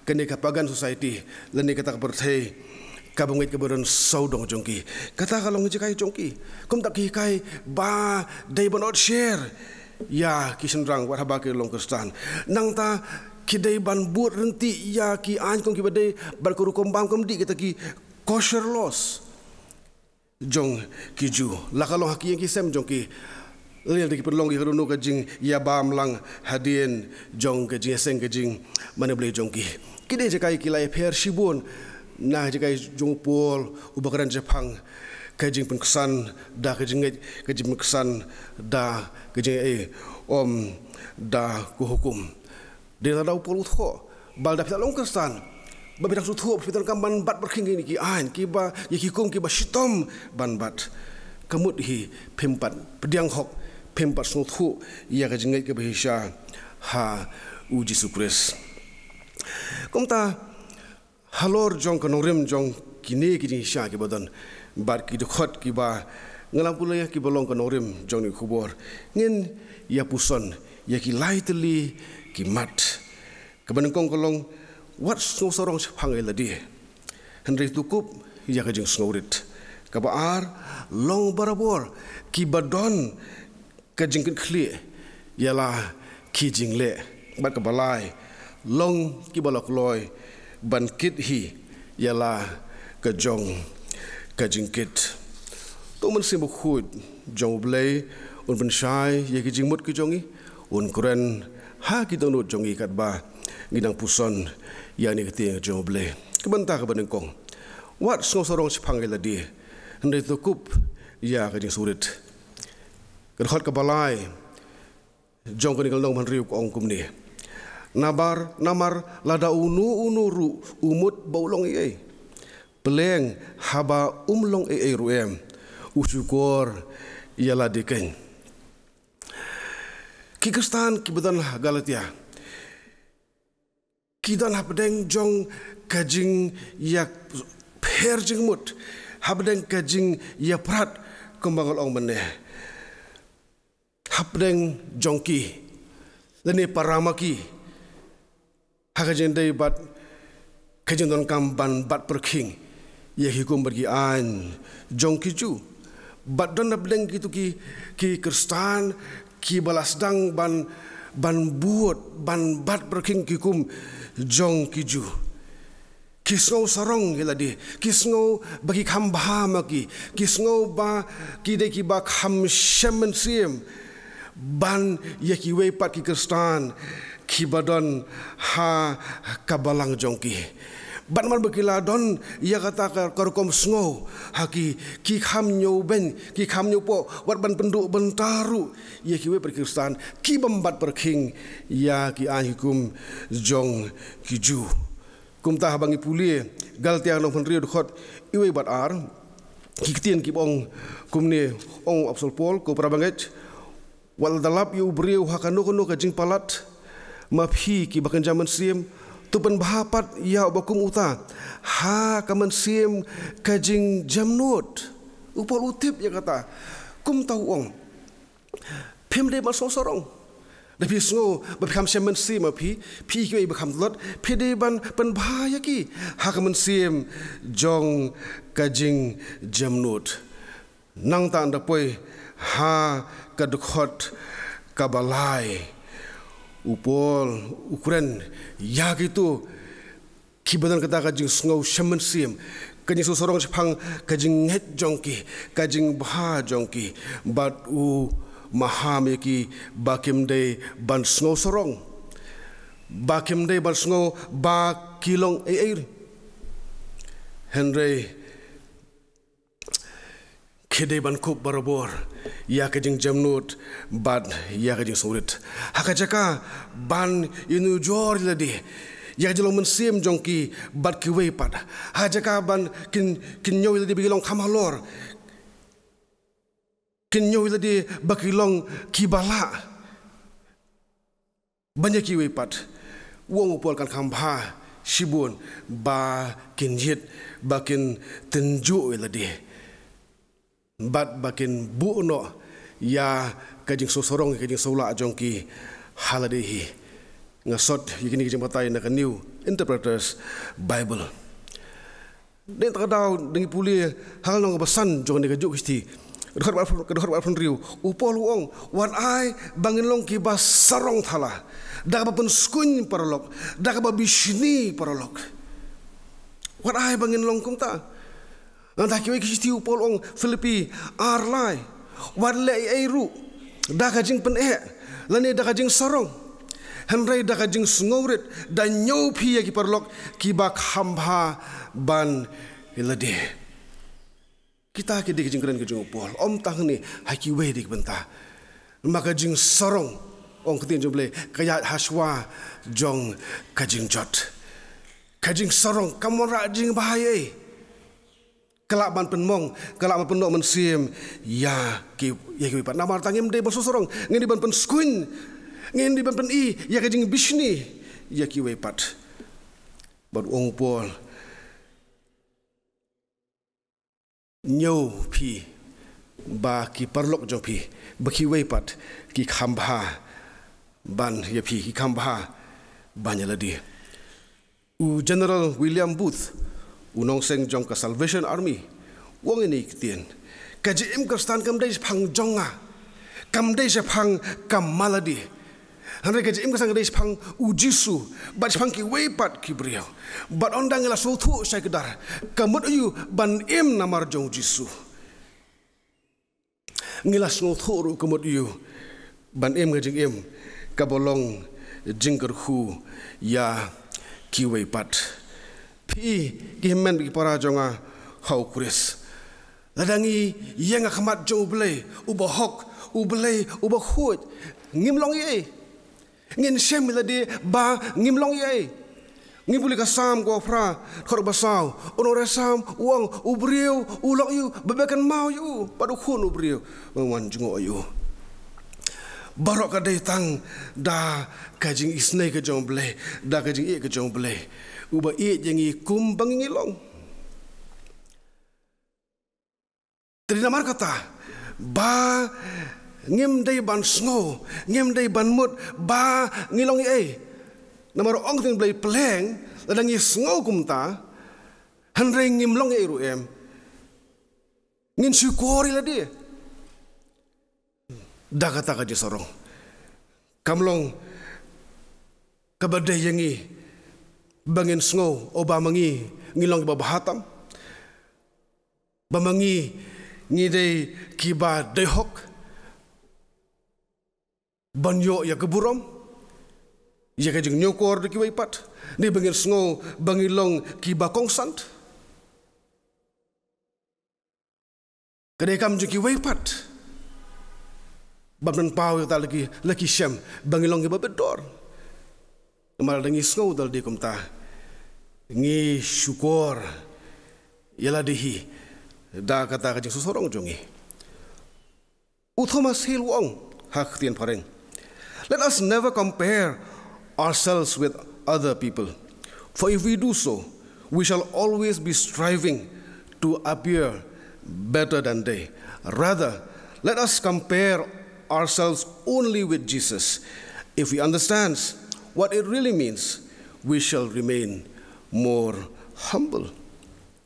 kane ka pagan society lane kata ka pyrthei kaba ngeit kaba don sawdong jong ki. Kata ka long ka jinghikai jong ki. Kumta ki hikai ba dei ban ot sher ïa ki shynrang wat haba ki long Khristan. Nangta ki dei ban bud ryntih ïa ki aiñ kum kiba dei bad ka rukom bam kam dih, kita ki kosher laws jong ki Jiw. La ka long ha ki ïing ki sem jong ki, lane da ki pynlong ïa kano kano ka jingïabam lang hadien jong ka jingïaseng ka jingmane Blei jong ki. Ki dei jinghikai ki la ïapher shibun na ka jinghikai jong u Paul uba kren shaphang ka jingpynksan da ka jingngeit, ka jingpynksan da ka jingaiei, ym da ka hukum. Dei na da u Paul u thoh ba lada phi la long Khristan, ba phi dang sngewthuh ba phi donkam ban bat pyrkhing ïa kine ki aiñ kiba, ïa ki hukum kiba shitom ban bat, ka mut hi phim pat pdiang hok, phim pat sngewthuh ïa ka jingngeit kaba shisha ha u Jisu Khrist. Kumta, halor jong ka nongrim jong kine ki jingshisha kiba don bad ki dkhot kiba nga la pule, kiba long ka nongrim jong kane ka khubor, ngin ïa puson ïa ki lai tylli ki mat. Kaba nyngkong ka long, wat sngewsarong shaphang ïa lade, hynrei to kup ïa ka jingsngewrit. Kaba ar, long barabor kiba don ka jingkitkhlieh ïa la ki jingleh. Bad kaba lai, long kiba la kloi ban kit hi ïa la ka jong ka jingkit. To U Mynsiem Bakhuid jong U Blei un pynshai ïa ki jingmut ki jong ngi, un kren ha ki dohnud jong ngi katba ngi dang puson ïa kane ka ktien ka jong U Blei. Ka bynta kaba nyngkong, wat sngewsarong shaphang ïa lade, hynrei to kup ïa ka jingsngewrit. Ka dkhot kaba lai jong kane ka lynnong ba hynriew ka ong kumne: Namar, namar lada uno uno ruh u mut ba u long ei ei, pleng haba um long ei ei ruh em, u shukor ïa lade keiñ. Ki Khristan kiba don ha Galatia ki don hapdeng jong ka jingïapher jingmut, hapdeng ka jingïapyrkhat, kumba nga la ong mynne. hapdeng jong ki, lane para ma ki, ha ka jingdei bad ka jingdonkam ban bat pyrkhing ïa ki hukum bad ki aiñ jong ki Jiw. Bad don hapdeng kito ki, ki Khristan kiba la sdang ban, ban bud, ban bat pyrkhing ki hukum jong ki Jiw. Ki sngew sarong ïa lade, ki sngew ba ki kham bha ma ki, ki sngew ba ki dei kiba kham shem mynsiem ban ïa kiwei pat ki Khristan kiba don ha ka balang jong ki. Bad namar ba ki la don ïa kata ka, ka rukom sngew ha ki, ki kham ñiewbeiñ, ki kham ñiewpoh wat ban pynduh bynta ruh ïa kiwei pat ki Khristan ki bym bat pyrkhing ïa ki aiñ hukum jong ki Jiw. Kumta haba ngi pule Galatia lynnong hynriew dkhot wei bad ar, ki ktien kiba ong kumne, ong u Apostol Paul, ko para bangeit, wat lada lap ïa u briew ha kano kano ka jingpalat, ma phi kiba kynja mynsiem, to pynbha pat ïa uba kum uta ha ka mynsiem ka jingjemnud. U Paul u tip ïa kata. Kumta u ong, phim dei ban sngew sarong. Da phi sngew ba phi kham shem mynsiem ma phi, phi kiwei ba kham tlot, phi dei ban pynbha ïa ki ha ka mynsiem jong ka jingjemnud. Nangta ynda poi ha ka dkhot kaba lai, u Paul u kren ïa kito kiba don kata ka jingsngew shem mynsiem, ka jingsngew sarong shaphang ka jingngeit jong ki, ka jingbha jong ki, bad u maham ïa ki ba kim dei ban sngew sarong, ba kim dei ban sngew ba ki long ei ei. Hynrei ki dei ban kup barabor ïa ka jingjemnud bad ïa ka jingsngewrit. Ha ka jaka ban ïanujor ïa lade ïa ka jinglong mynsiem jong ki bad kiwei pat, ha ka jaka ban kin, kin ñiew ïa lade ba ki long kham halor, kin ñiew ïa lade ba ki long kiba lah ban ïa kiwei pat, u ong u Paul, kan kham bha shibun ba kin ïit, ba kin tynjuh ïa lade, bad ba kin buh noh ïa ka jingsngew sarong, ïa ka jingsngew lah jong ki ha lade hi. Nga sot ïa kine ki jingbatai na ka New Interpreter's Bible. Dei ta ka daw da ngi pule ha ka lynnong kaba san jong kane ka juh ka shithi, dkhot ba, dkhot ba arphew hynriew, u Paul u ong, wat ai ba ngin long kiba sarong thala da kaba pynskhem paralok, da kaba bishni paralok. Wat ai ba ngin long kumta. Nangta ha kiwei ki shithi u Paul u ong, Philippi ar lai, wat leh ei ei ruh da ka jingpyneh lane da ka jingsarong, hynrei da ka jingsngewrit, da ñiew phi ïa ki paralok kiba kham bha ban ïa lade. Kita ki dei ki jingkren ki jong u Paul, ym tang hangne, ha kiwei de ki bynta. Namar ka jingsarong, ong ka ktien jong U Blei, ka ïaid hashwa jong ka jingjot. Ka jingsarong kam wanrah jingbha ei ei. Ka lah ban pynmong, ka lah ban pynnoh mynsiem ïa ki, ïa kiwei pat. Namar ta ngim dei ban sngew sarong, ngim dei ban pynskhem, ngim dei ban pyni ïa ka jingbishni ïa kiwei pat. Bad u ong u Paul, ñiew phi ba ki paralok jong phi, ba kiwei pat ki kham bha ban ïa phi, ki kham bha ban ïa lade. U General William Booth, u nongseng jong ka Salvation Army, u ong ïa kine ki ktien, ka jingim Khristan kam dei shaphang jong nga, kam dei shaphang ka mala de. Hynrei ka jingim Khristan ka dei shaphang U Jisu bad shaphang kiwei pat ki briew. Bad ynda ngi la sngewthuh shai kdar ka mut aïu ban im namar jong U Jisu, ngi la sngewthuh ruh ka mut aïu ban im ka jingim kaba long jingkyrkhu ïa kiwei pat. Phi ki hynmen ki para jong nga ha U Khrist, lada ngi ïeng ha khmat jong U Blei uba hok, U Blei uba khuid, ngim long ei ei. Ngin shem ïa lade ba ngim long ei ei. Ngi pule ka Salm kaba phra, dkhot ba saw, u nongrwai Salm u ong, u briew u lok ïa u ba beh kynmaw ïa u, bad u khun u briew ban wan jngoh ïa u. Baroh ka dei tang da ka jingisynei ka jong U Blei, da ka jingïeit ka jong U Blei, uba ïeit ïa ngi kumba ngi ngi long. Te dei namar kata ba Ngim dei ban sngew, ngim dei ban mut ba ngi long ei ei. Namar ong ktien Blei pleng, lada ngi sngew kumta, hynrei ngim long ei ei ruh em, ngin shukor ïa lade. Da kata ka jingsarong, kam long kaba dei ïa ngi ba ngin sngew, o ba ma ngi ngi long kiba bha tam, ba ma ngi ngi dei kiba dei hok ban ïoh ïa ka burom, ïa ka jingñiewkor da kiwei pat, ne ba ngin sngew ba ngi long kiba kongsan. Ka dei kam jong kiwei pat ban pynpaw ïa kata, la ki, la ki shem ba ngi long kiba bit dor. Namar lada ngi sngew da lade kumta, ngi shukor ïa lade hi da kata ka jingsngewsarong jong ngi. U Thomas Hale u ong ha ka ktien phareng, "Let us never compare ourselves with other people, for if we do so, we shall always be striving to appear better than they. Rather, let us compare ourselves only with Jesus. If we understand what it really means, we shall remain more humble."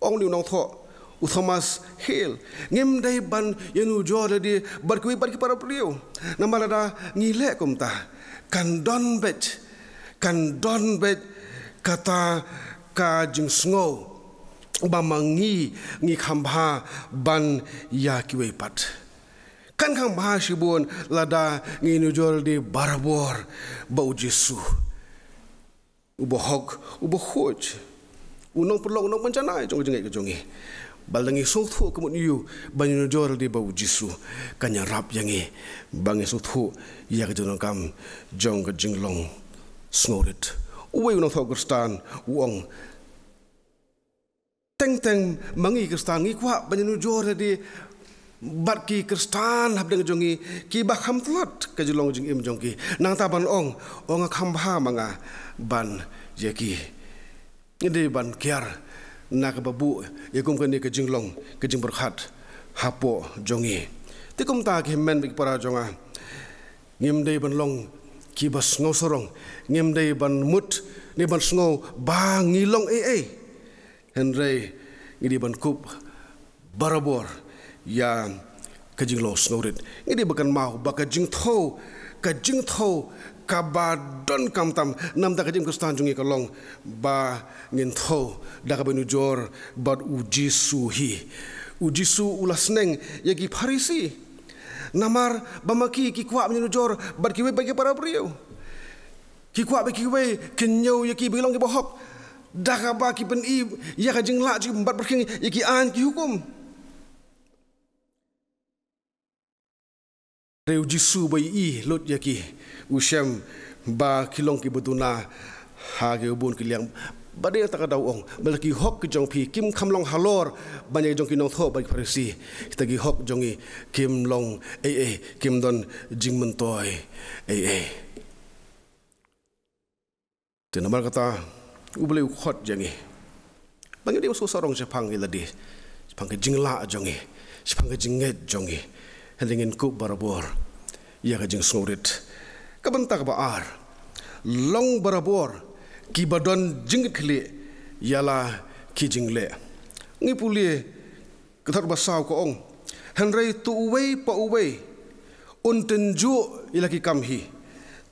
Ong ïa u nongthoh u Thomas Hale, ngim dei ban ïanujor lade bad kiwei pat ki para briew. Namar lada ngi leh kumta, kan don beit, kan don beit kata ka jingsngew ba ma ngi ngi kham bha ban ïa kiwei pat. Kan kham bha shibun lada ngi ïanujor lade barabor ba u Jisu uba hok, uba khuid, u nongpynlong, u nongpynjanai jong ka jingngeit ka jong ngi. Ba lada ngi sngewthuh ka mut ïa u ban ïanujor lade ba u Jisu, kan ïarap ïa ngi ba ngin sngewthuh ïa ka jingdonkam jong ka jinglong sngewrit. Uwei u nongthoh Khristan u ong, teng teng ma ngi Khristan ngi kwah ban ïanujor lade bad ki Khristan hapdeng jong ngi kiba kham tlot ka jinglong jingim jong ki. Nangta ban ong, ong, nga kham bha ma nga ban ïa ki. Ngi dei ban kiar na kaba buh ïa kum kane ka jinglong, ka jingpyrkhat hapoh jong ngi. Te kumta ki hynmen bad ki para jong nga, ngim dei ban long kiba sngewsarong, ngim dei ban mut ne ban sngew ba ngi long ei ei. Hynrei ngi dei ban kup barabor ïa ka jinglong sngewrit. Ngi dei ban kynmaw ba ka jingthew, ka jingthew kaba donkam tam namar ka jingim Khristan jong ngi ka long ba ngin thew da kaba ïanujor bad u Jisu hi. U Jisu u la sneng ïa ki Pharisi namar ba ma ki ki kwah ban ïanujor bad kiwei pat ki para briew. Ki kwah ba kiwei kin ñiew ïa ki ba ki long kiba hok da kaba ki pyni ïa ka jinglah jong ki bad pyrkhing ïa ki aiñ ki hukum. Hynrei u Jisu ba ïohi lut ïa ki, u shem ba ki long kiba duna ha kiba bun ki liang. Bad ïa kata ka daw u ong, ba la ki hok ki jong phi kim kham long halor ban ïa ki jong ki nongthoh bad ki Pharisi, kita ki hok jong ngi kim long ei ei, kim don jingmyntoi ei ei. Te namar kata, U Blei u khot ïa ngi ba ngim dei ban sngewsarong shaphang ïa lade, shaphang ka jinglah jong ngi, shaphang ka jingngeit jong ngi. Hynrei ngin kup barabor ïa ka jingsngewrit. Ka bynta kaba ar, long barabor kiba don jingkitkhlieh ïa la ki jingleh. Ngi pule ka dkhot ba saw ka ong, hynrei to uwei pa uwei un tynjuh ïa la ki kam hi.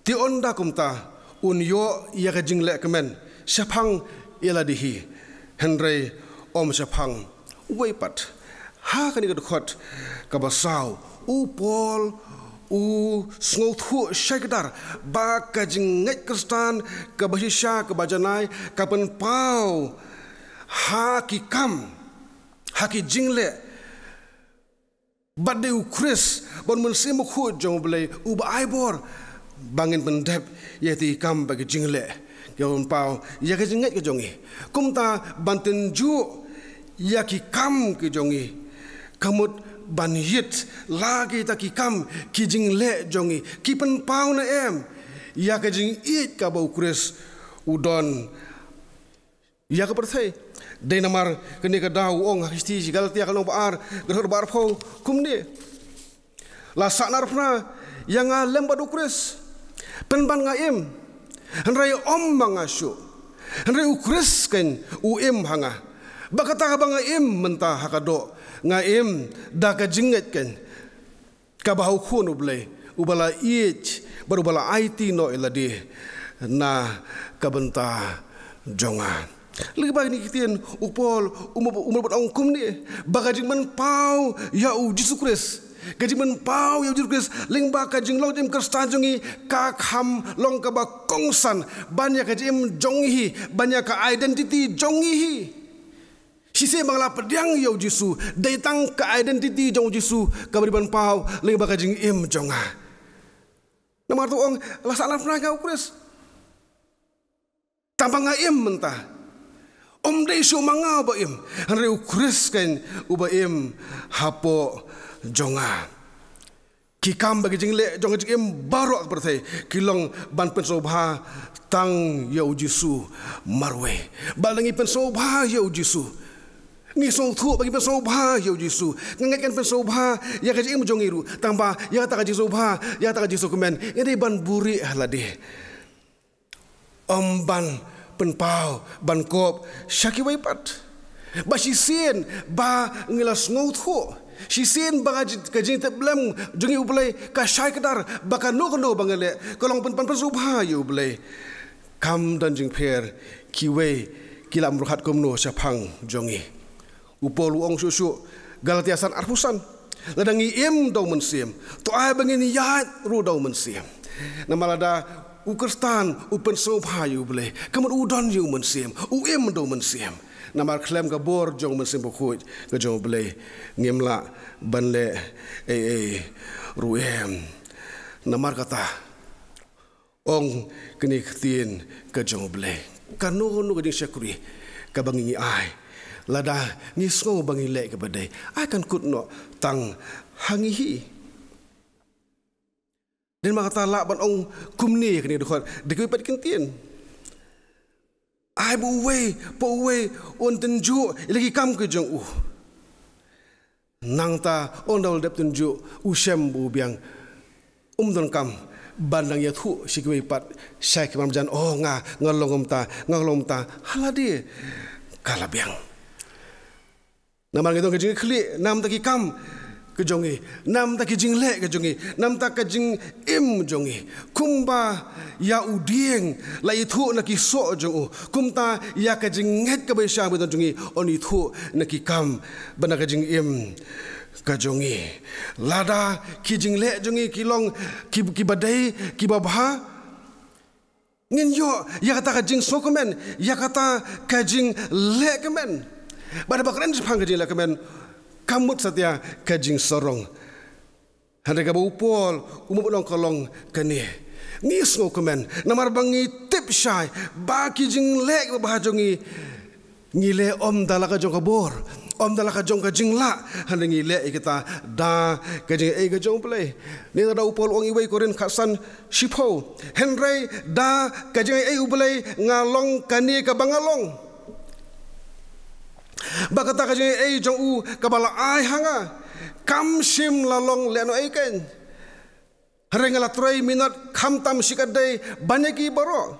Te ynda kumta un ïoh ïa ka jinglehkmen shaphang ïa lade hi, hynrei ym shaphang uwei pat. Ha kane ka dkhot kaba saw, u Paul u sngewthuh shai kdar ba ka jingngeit Khristan kaba shisha, kaba janai, ka pynpaw ha ki kam, ha ki jingleh. Bad dei u Khrist bad u Mynsiem Bakhuid jong U Blei uba ai bor ba ngin pyndep ïa ki kam bad ki jingleh kiba pynpaw ïa ka jingngeit ka jong ngi. Kumta ban tynjuh ïa ki kam ki jong ngi ka mut ban ïit la kita ki kam ki jingleh jong ngi ki pynpaw ne em ïa ka jingïeit kaba u Khrist u don ïa ka pyrthei. Dei namar kane ka daw u ong ha ka shithi sha ki Galatia ka lynnong ba ar, ka dkhot ba arphew kumne. La sahnarphna ïa nga lem bad u Khrist, pynban nga im, hynrei ym ma nga shuh, hynrei u Khrist kein u im ha nga. Bad kata kaba nga im mynta ha ka doh, nga im da ka jingngeit kein kaba ha u Khun U Blei, uba la ïeit bad uba la aiti noh ïa lade na ka bynta jong nga. Lyngba kine ki ktien, u Paul u mut, u mut ban ong kumne, ba ka jingpynpaw ïa u Jisu Khrist, ka jingpynpaw ïa u Jisu Khrist lyngba ka jinglong jingim Khristan jong ngi, ka kham long kaba kongsan ban ïa ka jingim jong ngi hi, ban ïa ka identity jong ngi hi. Shisien ba nga la pdiang ïa u Jisu, dei tang ka identity jong u Jisu kaba dei ban paw lyngba ka jingim jong nga. Namar to ong, la sahnarphna ïa nga u Khrist, tang ba nga im mynta. Ym dei shuh ma nga uba im, hynrei u Khrist kein uba im hapoh jong nga. Ki kam bad ki jingleh jong ka jingim baroh ka pyrthei ki long ban pynsngewbha tang ïa u Jisu marwei. Ba lada ngi pynsngewbha ïa u Jisu, ngi sngewthuh ba ngi pynsngewbha ïa u Jisu, nga ngeit ngan pynsngewbha ïa ka jingim jong ngi ruh. Tang ba ïa kata ka jingsngewbha, ïa kata ka jingsngewkmen, ngi dei ban buhrieh ha lade, ym ban pynpaw, ban kop sha kiwei pat. Ba shisien ba ngi la sngewthuh, shisien ba ka jing, ka jingtiplem jong ngi U Blei ka shai kdar, ba kano kano ba ngi leh ka long pyn, ban pynsngewbha ïa U Blei. Kam don jingpher kiwei ki la mrukhat kumno shaphang jong ngi. U Paul u ong shuh shuh, Galatia san arphew san, lada ngi im da u Mynsiem, to ai ba ngin ïaid ruh da u Mynsiem. Namar lada u Khristan u pynsngewbha ïa U Blei, ka mut u don ïa u Mynsiem, u im da u Mynsiem. Namar khlem ka bor jong u Mynsiem Bakhuid ka jong U Blei, ngim lah ban leh ei ei ruh em. Namar kata, ong kine ki ktien ka jong U Blei, kano kano ka jingshakri kaba ngi, ngi ai, lada ngi sngew ba ngi leh kaba dei, ai kan kut noh tang ha ngi hi. Dei namar kata lah ban ong kumne ha kane ka dkhot, da kiwei pat ki ktien. Ai ba uwei pa uwei un tynjuh ïa la ki kam ka jong u. Nangta ynda u la dep tynjuh, u shem ba u biang. Um donkam ban nang ïathuh sha kiwei pat, sha ki marjan, oh, nga, nga long kumta, nga long kumta. Ha lade ka la biang. Namar ngi don ka jingkhlieh namar ki kam ka jong ngi, namar ki jingleh ka jong ngi, namar ka jingim jong ngi. Kumba ïa u dieng la ithuh na ki soh jong u, kumta ïa ka jingngeit kaba ïaishah ba don jong ngi yn ithuh na ki kam bad na ka jingim ka jong ngi. Lada ki jingleh jong ngi ki long ki, kiba dei, kiba bha, ngin ïoh ïa kata ka jingsngewkmen, ïa kata ka jingleh kmen. Bad haba kren shaphang ka jingleh kmen, ka mut satia ka jingsarong. Hynrei kaba u Paul u mut ban ong ka long kane, ngi sngewkmen namar ba ngi tip shai ba ki jingleh kiba bha jong ngi, ngi leh ym da la ka jong ka bor, ym da la ka jong ka jinglah, hynrei ngi leh ïa kita da ka jingaiei ka jong U Blei. Nangta da u Paul u ong, iwei Korinth khatsan shiphew, hynrei da ka jingaiei U Blei nga long kane kaba nga long. Ba kata ka jingaiei jong u kaba la ai ha nga, kam shym la long lehnohei keiñ. Hynrei nga la trei minot khamtam shikatdei ban ïa ki baroh.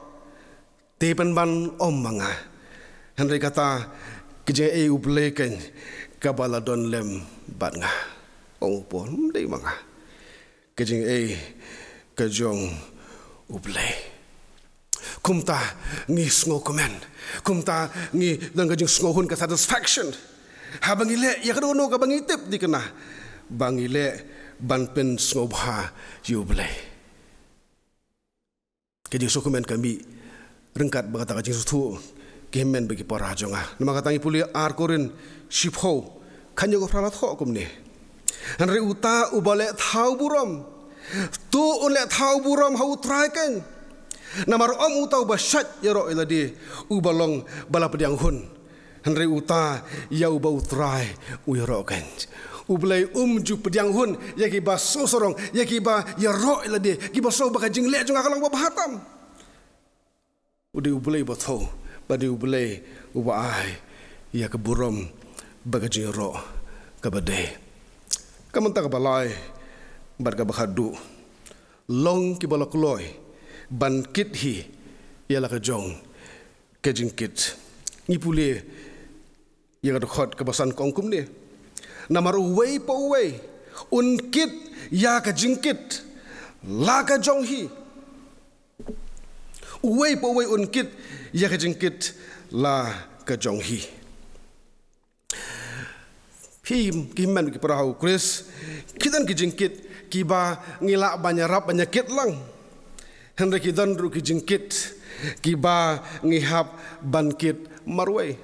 Te pynban ym ma nga, hynrei kata ka jingaiei U Blei keiñ kaba la don lem bad nga. Ong u Paul, ym dei ma nga, ka jingaiei ka jong U Blei. Kumta ngi sngewkmen, kumta ngi don ka jingsngewhun, ka satisfaction, haba ngi leh ïa kano kano kaba ngi tip dei kane ba ngi leh ban pynsngewbha ïa U Blei. Ka jingsngewkmen ka mih ryngkat bad kata ka jingsngewthuh ki hynmen bad ki para jong nga. Namar kata ngi pule ar Korinth shiphew, khatñiew, ka phra la thoh kumne: Hynrei uta uba leh thaw burom, to un leh thaw burom ha U Trai keiñ. Namar ym uta uba shait ïaroh ïa lade uba long ba la pdiang hun, hynrei uta ïa uba U Trai u ïaroh keiñ. U Blei um ju pdiang hun ïa kiba sngewsarong, ïa kiba ïaroh ïa lade, kiba sngew ba ka jingleh jong nga ka long ba bha tam. U dei U Blei uba thew, bad dei U Blei uba ai ïa ka burom bad ka jingïaroh kaba dei. Ka mynta kaba lai, bad kaba khatduh, long kiba la kloi ban kit hi ïa la ka jong ka jingkit. Ngi pule ïa ka dkhot kaba san ka ong kumne: Namar uwei pa uwei un kit ïa ka jingkit la ka jong hi. Uwei pa uwei un kit ïa ka jingkit la ka jong hi. Phi, ki hynmen ki para ha u Khrist, ki don ki jingkit kiba ngi lah ban ïarap ban ïakit lang. Hynrei ki don ruh ki jingkit kiba ngi hap ban kit marwei.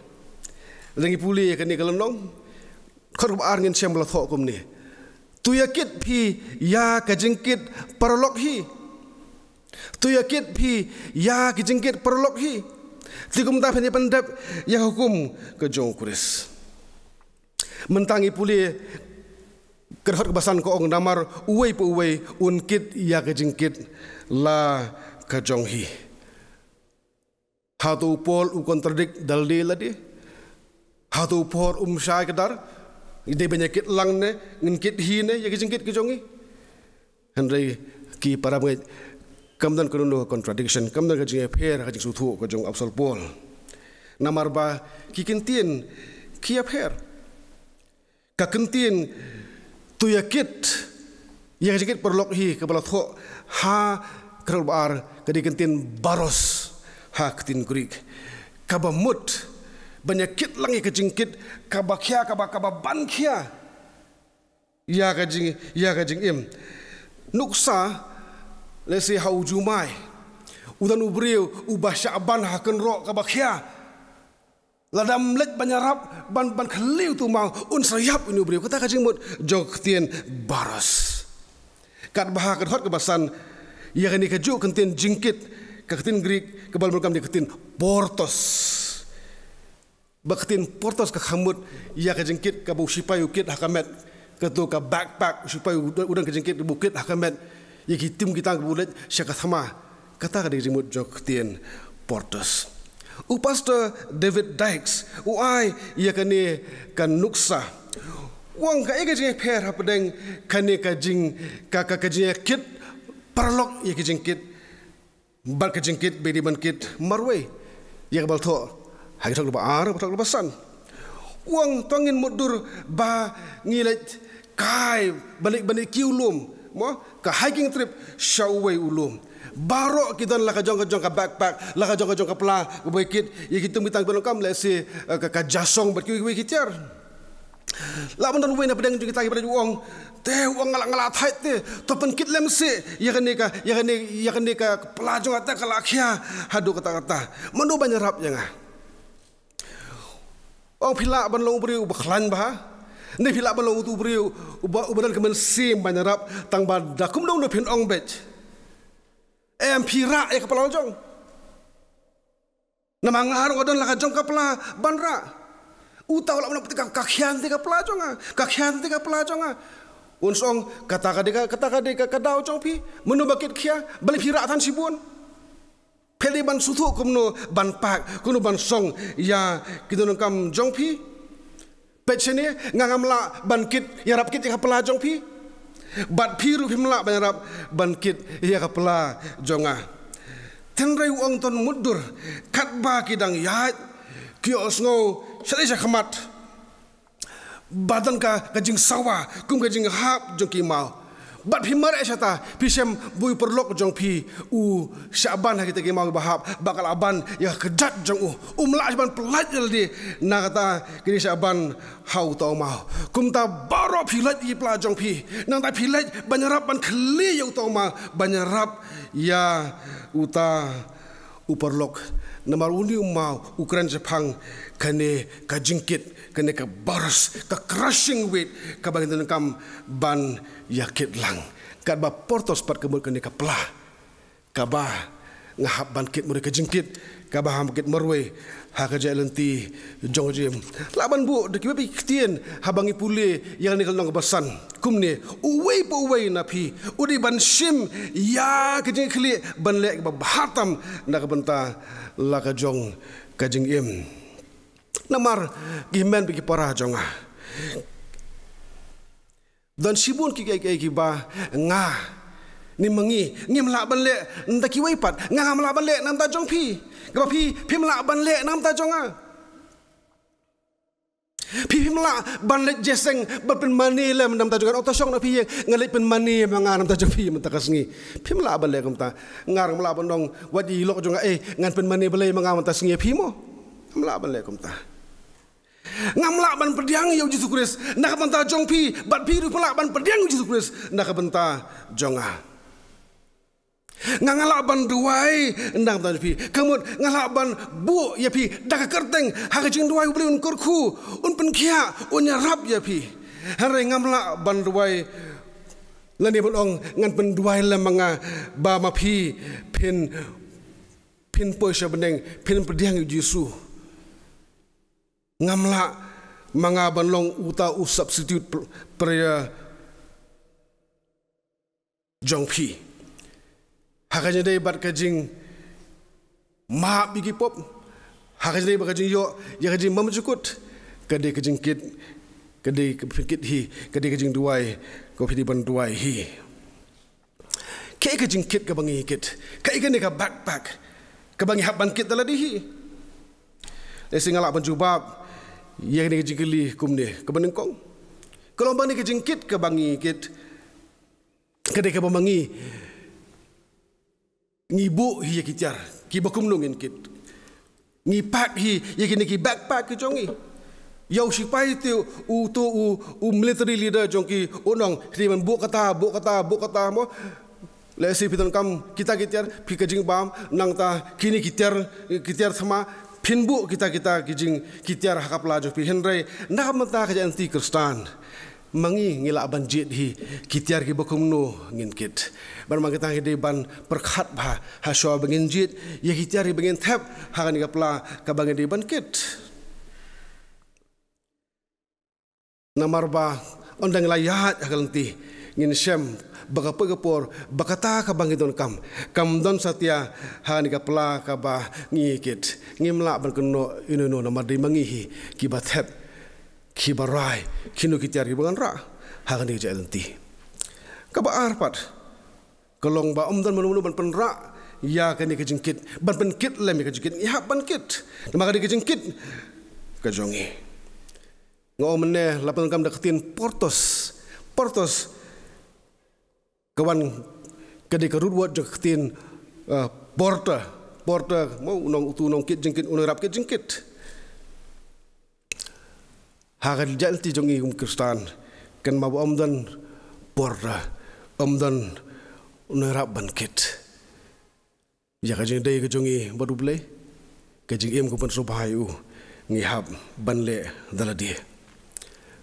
Lada ngi pule ïa kane ka lynnong, dkhot kaba ar ngin shem ba la thoh kumne: To ïakit phi ïa ka jingkit paralok hi. To ïakit phi ïa ki jingkit paralok hi. Te kumta phin ïa pyndep ïa ka hukum ka jong u Khrist. Mynta ngi pule ka dkhot kaba san ka ong: Namar uwei pa uwei un kit ïa ka jingkit la ka jong hi. Hato u Paul u contradict da lade lade? Hato u Paul um shai kdar? Dei ban ïakit lang ne ngin kit hi ne ïa ki jingkit ki jong ngi? Hynrei ki para bangeit, kam don kano kano ka contradiction, kam don ka jingïapher ha ka jingsngewthuh ka jong u Apostol Paul. Namar ba ki ktien ki ïapher. Ka ktien to ïakit ïa ka jingkit paralok hi kaba la thoh ha ka dkhot kaba ar, ka dei ka ktien baros ha ka ktien Greek, kaba mut ban ïakit lang ïa ka jingkit kaba khia, kaba, kaba ban khia ïa ka jing, ïa ka jingim. Nuksa, lehse ha u jumai u don u briew uba shah ban ha ka kynroh kaba khia. Lada ym leit ban ïarap ban, ban khlieh uto u maw, un sa ïap une u briew. Kata ka jingmut jong ka ktien baros. Katba ha ka dkhot kaba san, ïa kane kajuh ka ktien jingkit, ka ktien Greek kaba la bun kam, dei ka ktien portos. Ba ka ktien portos ka kham mut ïa ka jingkit kaba u sipai u kit ha ka met, kato ka backpack, u sipai u don, u don ka jingkit kaba u kit ha ka met, ïa ki tim ki tang kaba u leit sha ka thma. Kata ka dei ka jingmut jong ka ktien portos. U Pastor David Dykes u ai ïa kane ka nuksa. U ong kaei ka jingïapher hapdeng kane ka jing, ka, ka, ka jingïakit paralok ïa ka jingkit bad ka jingkit ba dei ban kit marwei, ïa kaba la thoh ha ki dkhot kaba ar, dkhot kaba san. U ong to ngin mutdur ba ngi leit kai, ba leit, ba leit kiew lum, mo, ka hiking trip sha uwei u lum. Baroh ki don la ka jong ka jong ka backpack, la ka jong ka jong ka pla kaba kit ïa ki tim ki tang, ba long kam lehse, eh, ka, ka jasong bad kiwei kiwei ki tiar. Lah ban don uwei na pdeng jong kita kiba leit, u ong, te u ong nga lah, nga lah thait te, to pynkit lem seh ïa kane ka, ïa kane, ïa kane ka pla jong nga te ka la khia haduh katta katta. Mano ban ïarap ïa nga? U ong phi lah ban long u briew uba khlaiñ bha, ne phi lah ban long u briew uba, uba don ka mynsiem ban ïarap, tang ba da kumno kumno phin ong beit. Em, phi rah ïa ka pla la jong. Namar nga ruh nga don la ka jong ka pla ban rah. Uta u lah ban ong, ka, ka khia te ka pla jong nga, ka khia te ka pla jong nga. Un sa ong, kata ka dei ka, kata ka dei ka, ka daw jong phi. Mano ba kit khia, balei phi rah than shibun? Phi dei ban sngewthuh kumno ban pak, kumno ban song ïa ki dohnud kam jong phi. Peit shane, nga ngam lah ban kit, ïarap kit ïa ka pla jong phi, bad phi ruh phim lah ban ïarap ban kit ïa ka pla jong nga. Hynrei u ong to mutdur, katba ki dang ïaid, ki ïohsngew sha lade sha khmat ba don ka, ka jingsawa kum ka jinghap jong ki maw. Bad phi mareh shata, phi shem ba u paralok jong phi u shah ban ha kita ki maw kiba hap, ba ka la ban ïa ka kjat jong u. Um lah ban pyllait ïa lade na kata ka jingshah ban ha uta u maw. Kumta baroh phi leit ïa ki pla jong phi, nangta phi leit ban ïarap ban khlieh ïa uta u maw, ban ïarap ïa uta u paralok. Namar une u maw u kren shaphang kane ka jingkit, kane ka baros, ka crushing weight kaba ngin donkam ban ïakit lang. Katba portos pat ka mut kane ka pla kaba nga hap ban kit marwei, ka jingkit kaba hap kit marwei ha ka jingïaid lynti jong ka jingim. Lah ban buh da kiwei pat ki ktien haba ngi pule ïa kane ka lynnong kaba san. Kumne, uwei pa uwei na phi u dei ban shim ïa ka jingkhlieh ban leh kaba bha tam na ka bynta la ka jong ka jingim. Namar ki hynmen bad ki para jong nga, Don shibun ki, ki, ki, kiba nga, ne ma ngi, ngim lah ban leh na bynta kiwei pat. Nga ngam lah ban leh na bynta jong phi, kaba phi phim lah ban leh na bynta jong nga. Phi phim lah ban leit jingïaseng, ban pynmane lem na bynta jong nga. Ong ta shong na phi ïeng, nga leit pynmane ma nga na bynta jong phi mynta ka sngi. Phim lah ban leh kumta. Nga ruh ngam lah ban ong, wat ïa i lok jong nga, eh, ngan pynmane balei ma nga mynta sngi ïa phi mo. Ngam lah ban leh kumta. Ngam lah ban pdiang ïa u Jisu Khrist na ka bynta jong phi, bad phi ruh phim lah ban pdiang ïa u Jisu Khrist na ka bynta jong nga. Nga, nga lah ban duwai na ka bynta jong phi. Kamut nga lah ban buh ïa phi da ka kyrteng ha ka jingduwai, U Blei un kyrkhu, un pynkhiah, un ïarap ïa phi. Hynrei ngam lah ban duwai lane ban ong ngan pynduwai lem ma nga ba ma phi phin, phin poi sha bneng, phin pdiang ïa u Jisu. Ngam lah ma nga ban long uta u substitute pr-, prayer jong phi. Ha ka jingïadei bad ka jingmap ïa ki pop, ha ka jingïadei bad ka jingïoh ïa ka jingbymjukut, ka dei ka jingkit, ka dei ka pynkit hi, ka dei ka jingduwai, ka phi dei ban duwai hi. Kaei ka jingkit kaba ngi kit? Kaei kane ka backpack kaba ngi hap ban kit da lade hi? Lehse nga lah ban jubab ïa kane ka jingkylli kumne, kaba nyngkong, ka long ba kane ka jingkit kaba ngi kit ka dei kaba ma ngi, ngi buh hi ïa ki tiar kiba kumno ngin kit. Ngi pack hi ïa kine ki backpack ki jong ngi. Ïa u sipai te, uto u, u military leader jong ki, u ong, "Phi dei ban buh kata, buh kata, buh kata mo." Lehse phi donkam kita ki tiar, phi ka jingbam, nangta kine ki tiar, ki tiar thma, phin buh kita, kita ki jing, ki tiar ha ka pla jong phi. Hynrei na ka bynta ka jingïaid lynti Khristan, ma ngi, ngi lah ban jied hi ki tiar kiba kumno ngin kit. Bad ma ngi tang ngi dei ban pyrkhat bha ha shuwa ba ngin jied ïa ki tiar kiba ngin thep ha kane ka pla kaba ngi dei ban kit. Namar ba ynda ngi la ïaid ha ka lynti, ngin shem ba ka poi ka por ba kata kaba ngi donkam kam don satia ha kane ka pla kaba ngi kit. Ngim lah ban kynnoh ino ino namar dei ma ngi hi kiba thep, kiba rai kino ki tiar kiba ngan rah ha kane ka jingïaid lynti. Kaba ar pat ka long ba ym don mano mano ban pynrah ïa kane ka jingkit, ban pynkit lem ïa ka jingkit. Ngi hap ban kit namar ka dei ka jingkit ka jong ngi. Nga ong mynne, la pyndonkam da ka ktien portos. Portos ka wan, ka dei ka root word jong ka ktien, eh, porter. Porter mo, u nong, uto u nongkit jingkit, u nongïarap kit jingkit. Ha ka jingïaid lynti jong ngi kum ki Khristan, kynmaw ba ym don porter, ym don u nongïarap ban kit. Ïa ka jingïadei ka jong ngi bad U Blei, ka jingim kaba pynsngewbha ïa u, ngi hap ban leh da lade.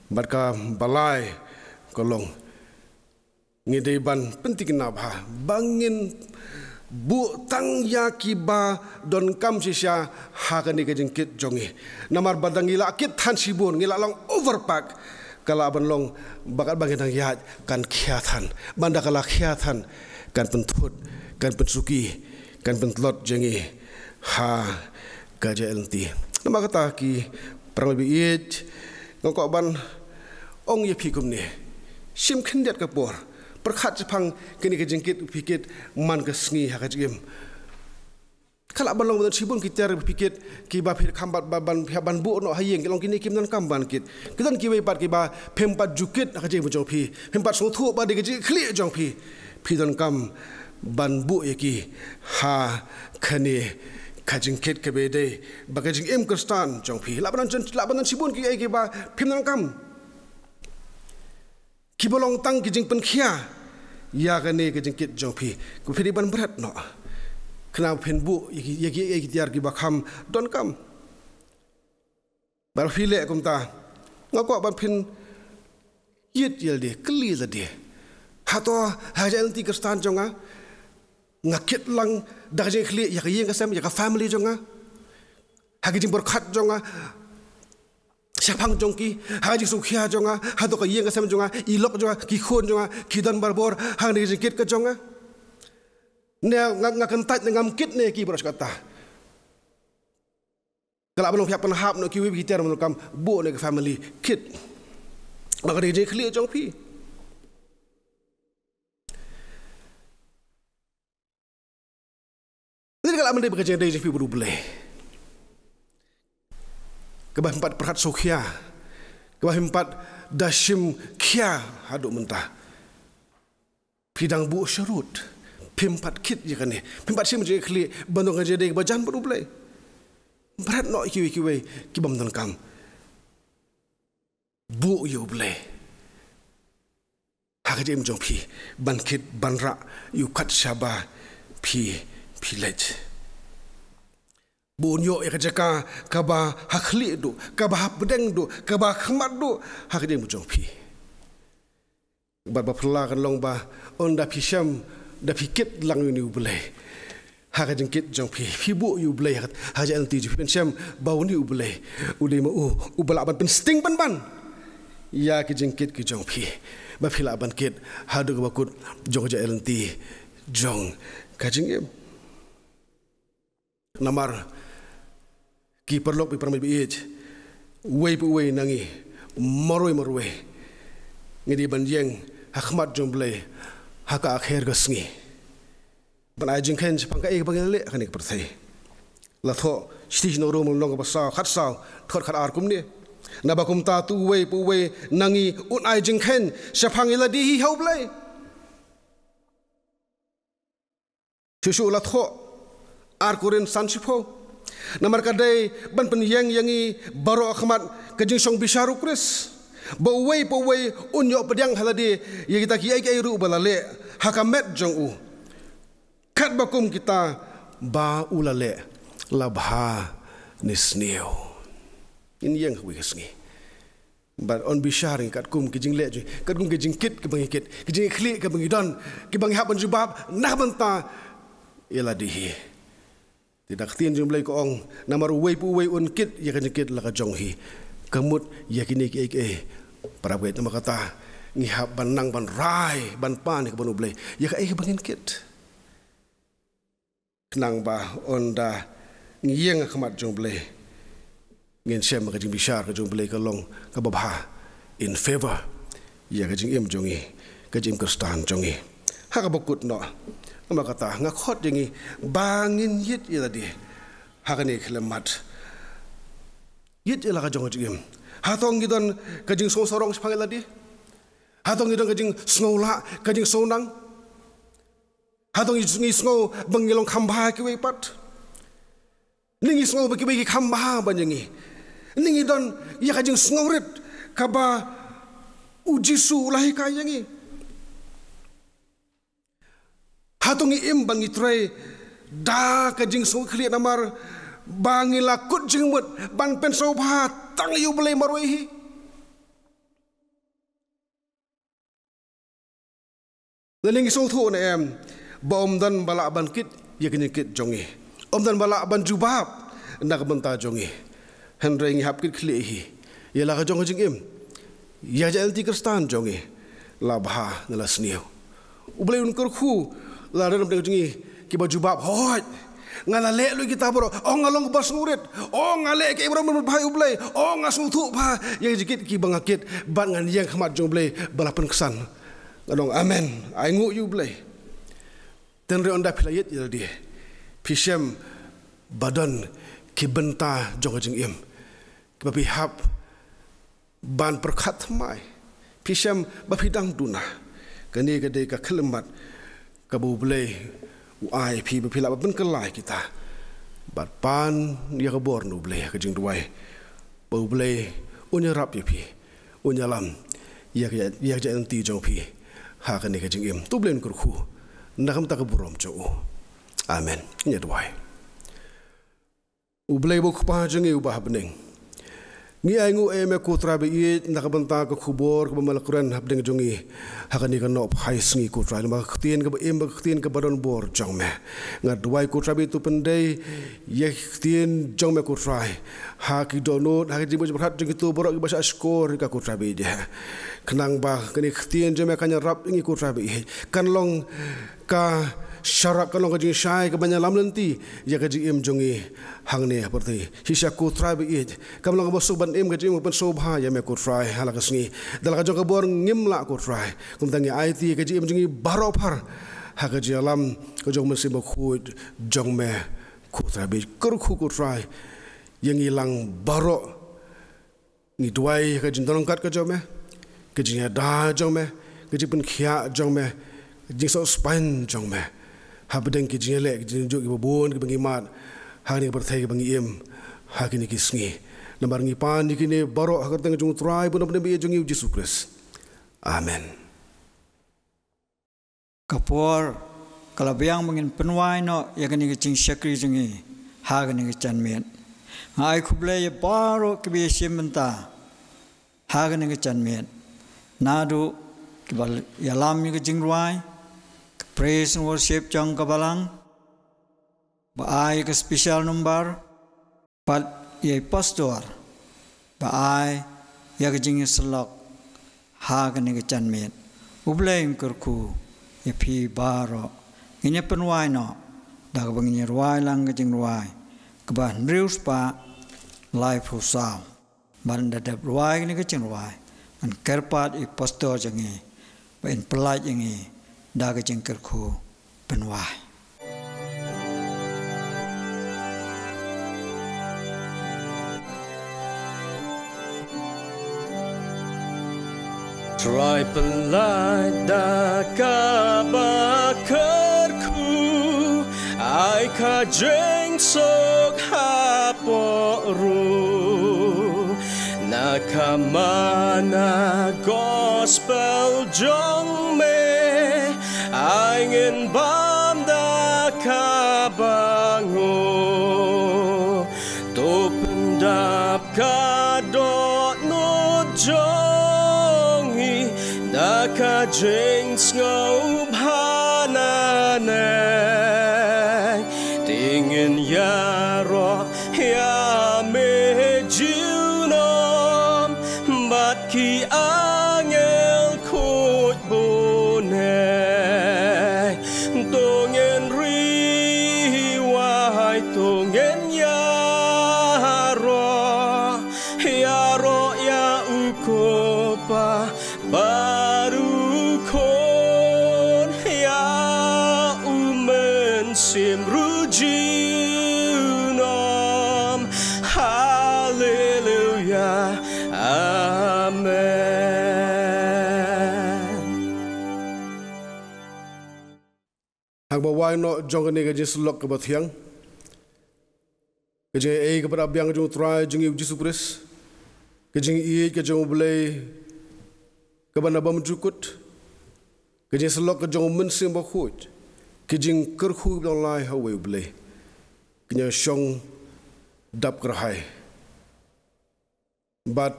Bad kaba lai ka long, ngi dei ban pynthikna bha ba ngin buh tang ïa kiba donkam shisha ha kane ka jingkit jong ngi. Namar ba ynda ngi la kit than shibun, ngi la long overpack, ka lah ban long ba katba ngi dang ïaid kan khia than. Bad ynda ka la khia than, kan pynthut, kan pynsuki, kan pyntlot jong ngi ha ka jingïaid lynti. Namar kata ki paralok ba ïeit, nga kwah ban ong ïa phi kumne. Shim khyndiat ka por, pyrkhat shaphang kane ka jingkit phi kit man ka sngi ha ka jingim. Ka lah ban long ba don shibun ki tiar phi kit kiba phi kham ban, ban, ban, ban buh noh ha ïing, ki long kine kim donkam ban kit. Ki don kiwei pat kiba phim pat ju kit ha ka jingim jong phi, phim pat sngewthuh ba dei ka jingkhlieh jong phi. Phi donkam ban buh ïa ki ha kane ka jingkit kaba dei bad ka jingim Khristan jong phi. Lah ban don, lah ban don shibun kiei kiba phim donkam, kiba long tang ki jingpynkhia ïa kane ka jingkit jong phi, kaba phi dei ban bret noh. Khnang ba phin buh ïa ki, ïa ki, ïa ki tiar kiba kham donkam. Bad phi leh kumta, nga kwah ban phin ïit ïa lade, kylli lade. Hato ha ka jingïaid lynti Khristan jong nga, nga kit lang da ka jingkhlieh ïa ka ïing ka sem, ïa ka family jong nga? Ha ka jingpyrkhat jong nga shaphang jong ki, ha ka jingsngewkhia jong nga, hato ka ïing ka sem jong nga, i lok jong nga, ki khun jong nga, ki don barabor ha kane ka jingkit ka jong nga? Ne nga, nga kyntait ne ngam kit ne ki baroh shi katta? Ka lah ban long phi hap pynhap noh kiwei ki tiar, ban donkam buh noh ïa ka family kit. Ba ka dei ka jingkhlieh jong phi. Ban dei ba ka jingdei jong phi bad U Blei, kaba phim pat pyrkhat sngewkhia, kaba phim pat da shim khia haduh mynta, phi dang buh sharud. Phim pat kit ïa kane, phim pat shim jingkhlieh ban don ka jingdei ba jan bad U Blei. Bret noh ïa kiwei kiwei ki bym donkam. Buh ïa U Blei ha ka jingim jong phi, ban kit ban rah ïa u kat shaba phi, phi leit. Buh ïa ka jaka kaba ha khlieh duh, kaba ha pdeng duh, kaba ha khmat duh ha ka jingim jong phi. Bad ba phylla kan long ba ynda phi shem da phi kit lang ïa une U Blei ha ka jingkit jong phi, phi buh ïa U Blei ha ka jingkit jong phi, phin shem ba une U Blei u dei ma u uba lah ban pynsting pynban ïa ki jingkit ki jong phi, ba phi lah ban kit haduh kaba kut jong ka jingkit jong ka jingim. Namar ki paralok, ki parmei ba ïeit, uwei pa uwei na ngi marwei marwei ngi dei ban ïeng ha khmat jong U Blei ha ka akhir ka sngi ban ai jingkheiñ shaphang kaei kaba ngi la leh ha kane ka pyrthei. La thoh Shithi Shnong Rom lynnong kaba saw, khatsaw, dkhot khatar kumne: Naba kumta to uwei pa uwei na ngi un ai jingkheiñ shaphang ïa lade hi ha U Blei. Shuh shuh la thoh Ar Korinth san shiphew: Namar ka dei ban pynïeng ïa ngi baroh ha khmat ka jingshong bishar U Khrist, ba uwei pa uwei un ïoh pdiang ha lade ïa kita kiei kiei ruh ba la leh ha ka met jong u, katba kum kita ba u la leh, la bha ne sniew. Ngin ïeng ha kawei ka sngi bad un bishar ïa ngi katkum ki jingleh jong ngi, katkum ki jingkit kiba ngi kit, ki jingkhlieh kiba ngi don, kiba ngi hap ban jubab na ka bynta ïa lade hi. Te da ka ktien jong U Blei ka ong, namar uwei pa uwei un kit ïa ka jingkit la ka jong hi. Ka mut ïa kine kiei kiei, para bangeit, namar kata ngi hap ban nang ban rai ban pan ïa ka ban U Blei ïa kaei kaba ngin kit. Khnang ba ynda ngi ïeng ha khmat jong U Blei, ngin shem ka jingbishar ka jong U Blei ka long kaba bha, in favor ïa ka jingim jong ngi, ka jingim Khristan jong ngi. Ha kaba kut noh, namar kata nga khot ïa ngi ba ngin ïit ïa lade ha kane ka khyllipmat. Ïit ïa la ka jong ka jingim. Hato ngi don ka jingsngewsarong shaphang ïa lade? Hato ngi don ka jingsngewlah, ka jingsngewnang? Hato ngi, ngi sngew ba ngi long kham bha ha kiwei pat? Ne ngi sngew ba kiwei ki kham bha ban ïa ngi? Ne ngi don ïa ka jingsngewrit kaba U Jisu u la hikai ïa ngi? Hato ngi im ba ngi trei da ka jingsngewkhlieh namar ba ngi la kut jingmut ban pynsngewbha tang ïa U Blei marwei hi? Lane ngi sngewthuh ne em ba ym don ba lah ban kit ïa ka jingkit jong ngi, ym don ba lah ban jubab na ka bynta jong ngi? Hynrei ngi hap kit khlieh hi ïa la ka jong ka jingim, ïa ka jingïaid lynti Khristan jong ngi, la bha ne la sniew. U Blei un kyrkhu lada don na pdeng jong ngi kiba jubab, hooid, nga la leh lut kita baroh. O, nga long kaba sngewrit. O, nga leh kiei baroh mynta bha ïa U Blei. O, nga sngewthuh bha ïa ki jingkit kiba nga kit, bad ngan ïeng ha khmat jong U Blei ba la pynksan. Ngan ong amen, ainguh ïa U Blei. Hynrei ynda phi la ïit ïa lade, phi shem ba don ki bynta jong ka jingim kiba phi hap ban pyrkhat thymmai. Phi shem ba phi dang duna. Kane ka dei ka khyllipmat kaba U Blei u ai ïa phi ba phi lah ban pynkylla ïa kita bad pan ïa ka bor na U Blei ha ka jingduwai ba U Blei un ïarap ïa phi, un ïalam ïa ka, ïa ka jingïaid lynti jong phi ha kane ka jingim. To U Blei un kyrkhu na ka bynta ka burom jong u. Amen. Ngin ïa duwai. U Blei uba U Kpa jong ngi uba ha bneng, ngi ainguh ïa me ko Trai ba ïeit na ka bynta ka khubor kaba me la kren ha bneng jong ngi ha kane ka nohphai sngi ko Trai, namar ka ktien kaba im bad ka ktien kaba don bor jong me. Nga duwai ko Trai ba to pyndei ïa ka ktien jong me ko Trai ha ki dohnud, ha ki jingmut jingpyrkhat jong kito baroh kiba shah shkor ïa ka ko Trai ba ïeit, khnang ba kane ka ktien jong me kan ïarap ïa ngi ko Trai ba ïeit, kan long ka sharak, kan long ka jingshai kaban ïalam lynti ïa ka jingim jong ngi hangne ha pyrthei. Shisha ko Trai ba ïeit, kam long kaba suk ban im ka jingim ka pynsngewbha ïa me ko Trai ha la ka sngi. Da la ka jong ka bor ngim lah ko Trai, kumta ngi aiti ïa ka jingim jong ngi baroh phar ha ka jingïalam ka jong u Mynsiem Bakhuid jong me Ko Trai, ba kyrkhu, ko Trai, ïa ngi lang baroh. Ngi duwai ka jingdon ryngkat ka jong me, ka jingïada jong me, ka jingpynkhiah jong me, ka jingsngewspain jong me. Hapdeng ki jingïaleh, ki jingjuh kiba bun kiba ngi mad ha kane ka pyrthei kaba ngi im ha kine ki sngi. Namar ngi pan ïa kine baroh ha ka kyrteng jong u Trai bun nongpynim ba ïeit jong ngi, u Jisu Khrist. Amen. Ka por ka la biang ba ngin pynwai noh ïa kane ka jingshakri jong ngi ha kane ka janmiet. Nga ai khublei ïa baroh kiba ïashim bynta ha kane ka janmiet, naduh kiba ïalam ïa ka jingrwai, ka praise and worship jong ka balang ba ai ka special number, bad ïa i pastor ba ai ïa ka jingïasyllok ha kane ka janmiet. U Blei un kyrkhu ïa phi baroh. Ngin ïa pynwai noh da kaba ngin ïa rwai lang ka jingrwai kaba hynriew spah laiphew saw. Bad ynda dep rwai kane ka jingrwai, ngan kyrpad ïa i pastor jong ngi ba in pyllait ïa ngi da ka jingkyrkhu pynwai. Trai pyllait da kaba kyrkhu, ai ka jingsuk hapoh ruh. Na ka mana gospel jong me, ai ngin bam da kaba nguh. To pyndap ka dohnud jong ngi da ka jingsngewbha nangne. Te ngin ïaroh ïa me junom bad ki angel khuid bun eh. To ngin riewai, to ngin ïaroh, ïaroh ïa u Kpa bad u Khun, ïa u Mynsiem ruh junom. Haleluia. Amen. Ha kaba wai noh jong kane ka jingïasyllok kaba thiang, ka jingaiei kaba da biang jong u Trai jong ngi u Jisu Khrist, ka jingïeit ka jong u Blei kaba na bymjukut, ka jingïasyllok ka jong u Mynsiem Bakhuid, ka jingkyrkhu kaba dang lai ha uwei u Blei, kan ïa shong dap kyrhai bad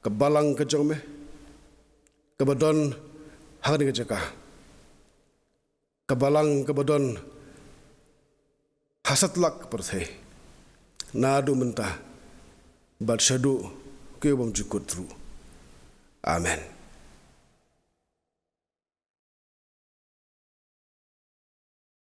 ka balang ka jong me kaba don ha kane ka jaka, ka balang kaba don ha satlak ka pyrthei, naduh mynta bad shaduh ki bymjukut ruh. Amen.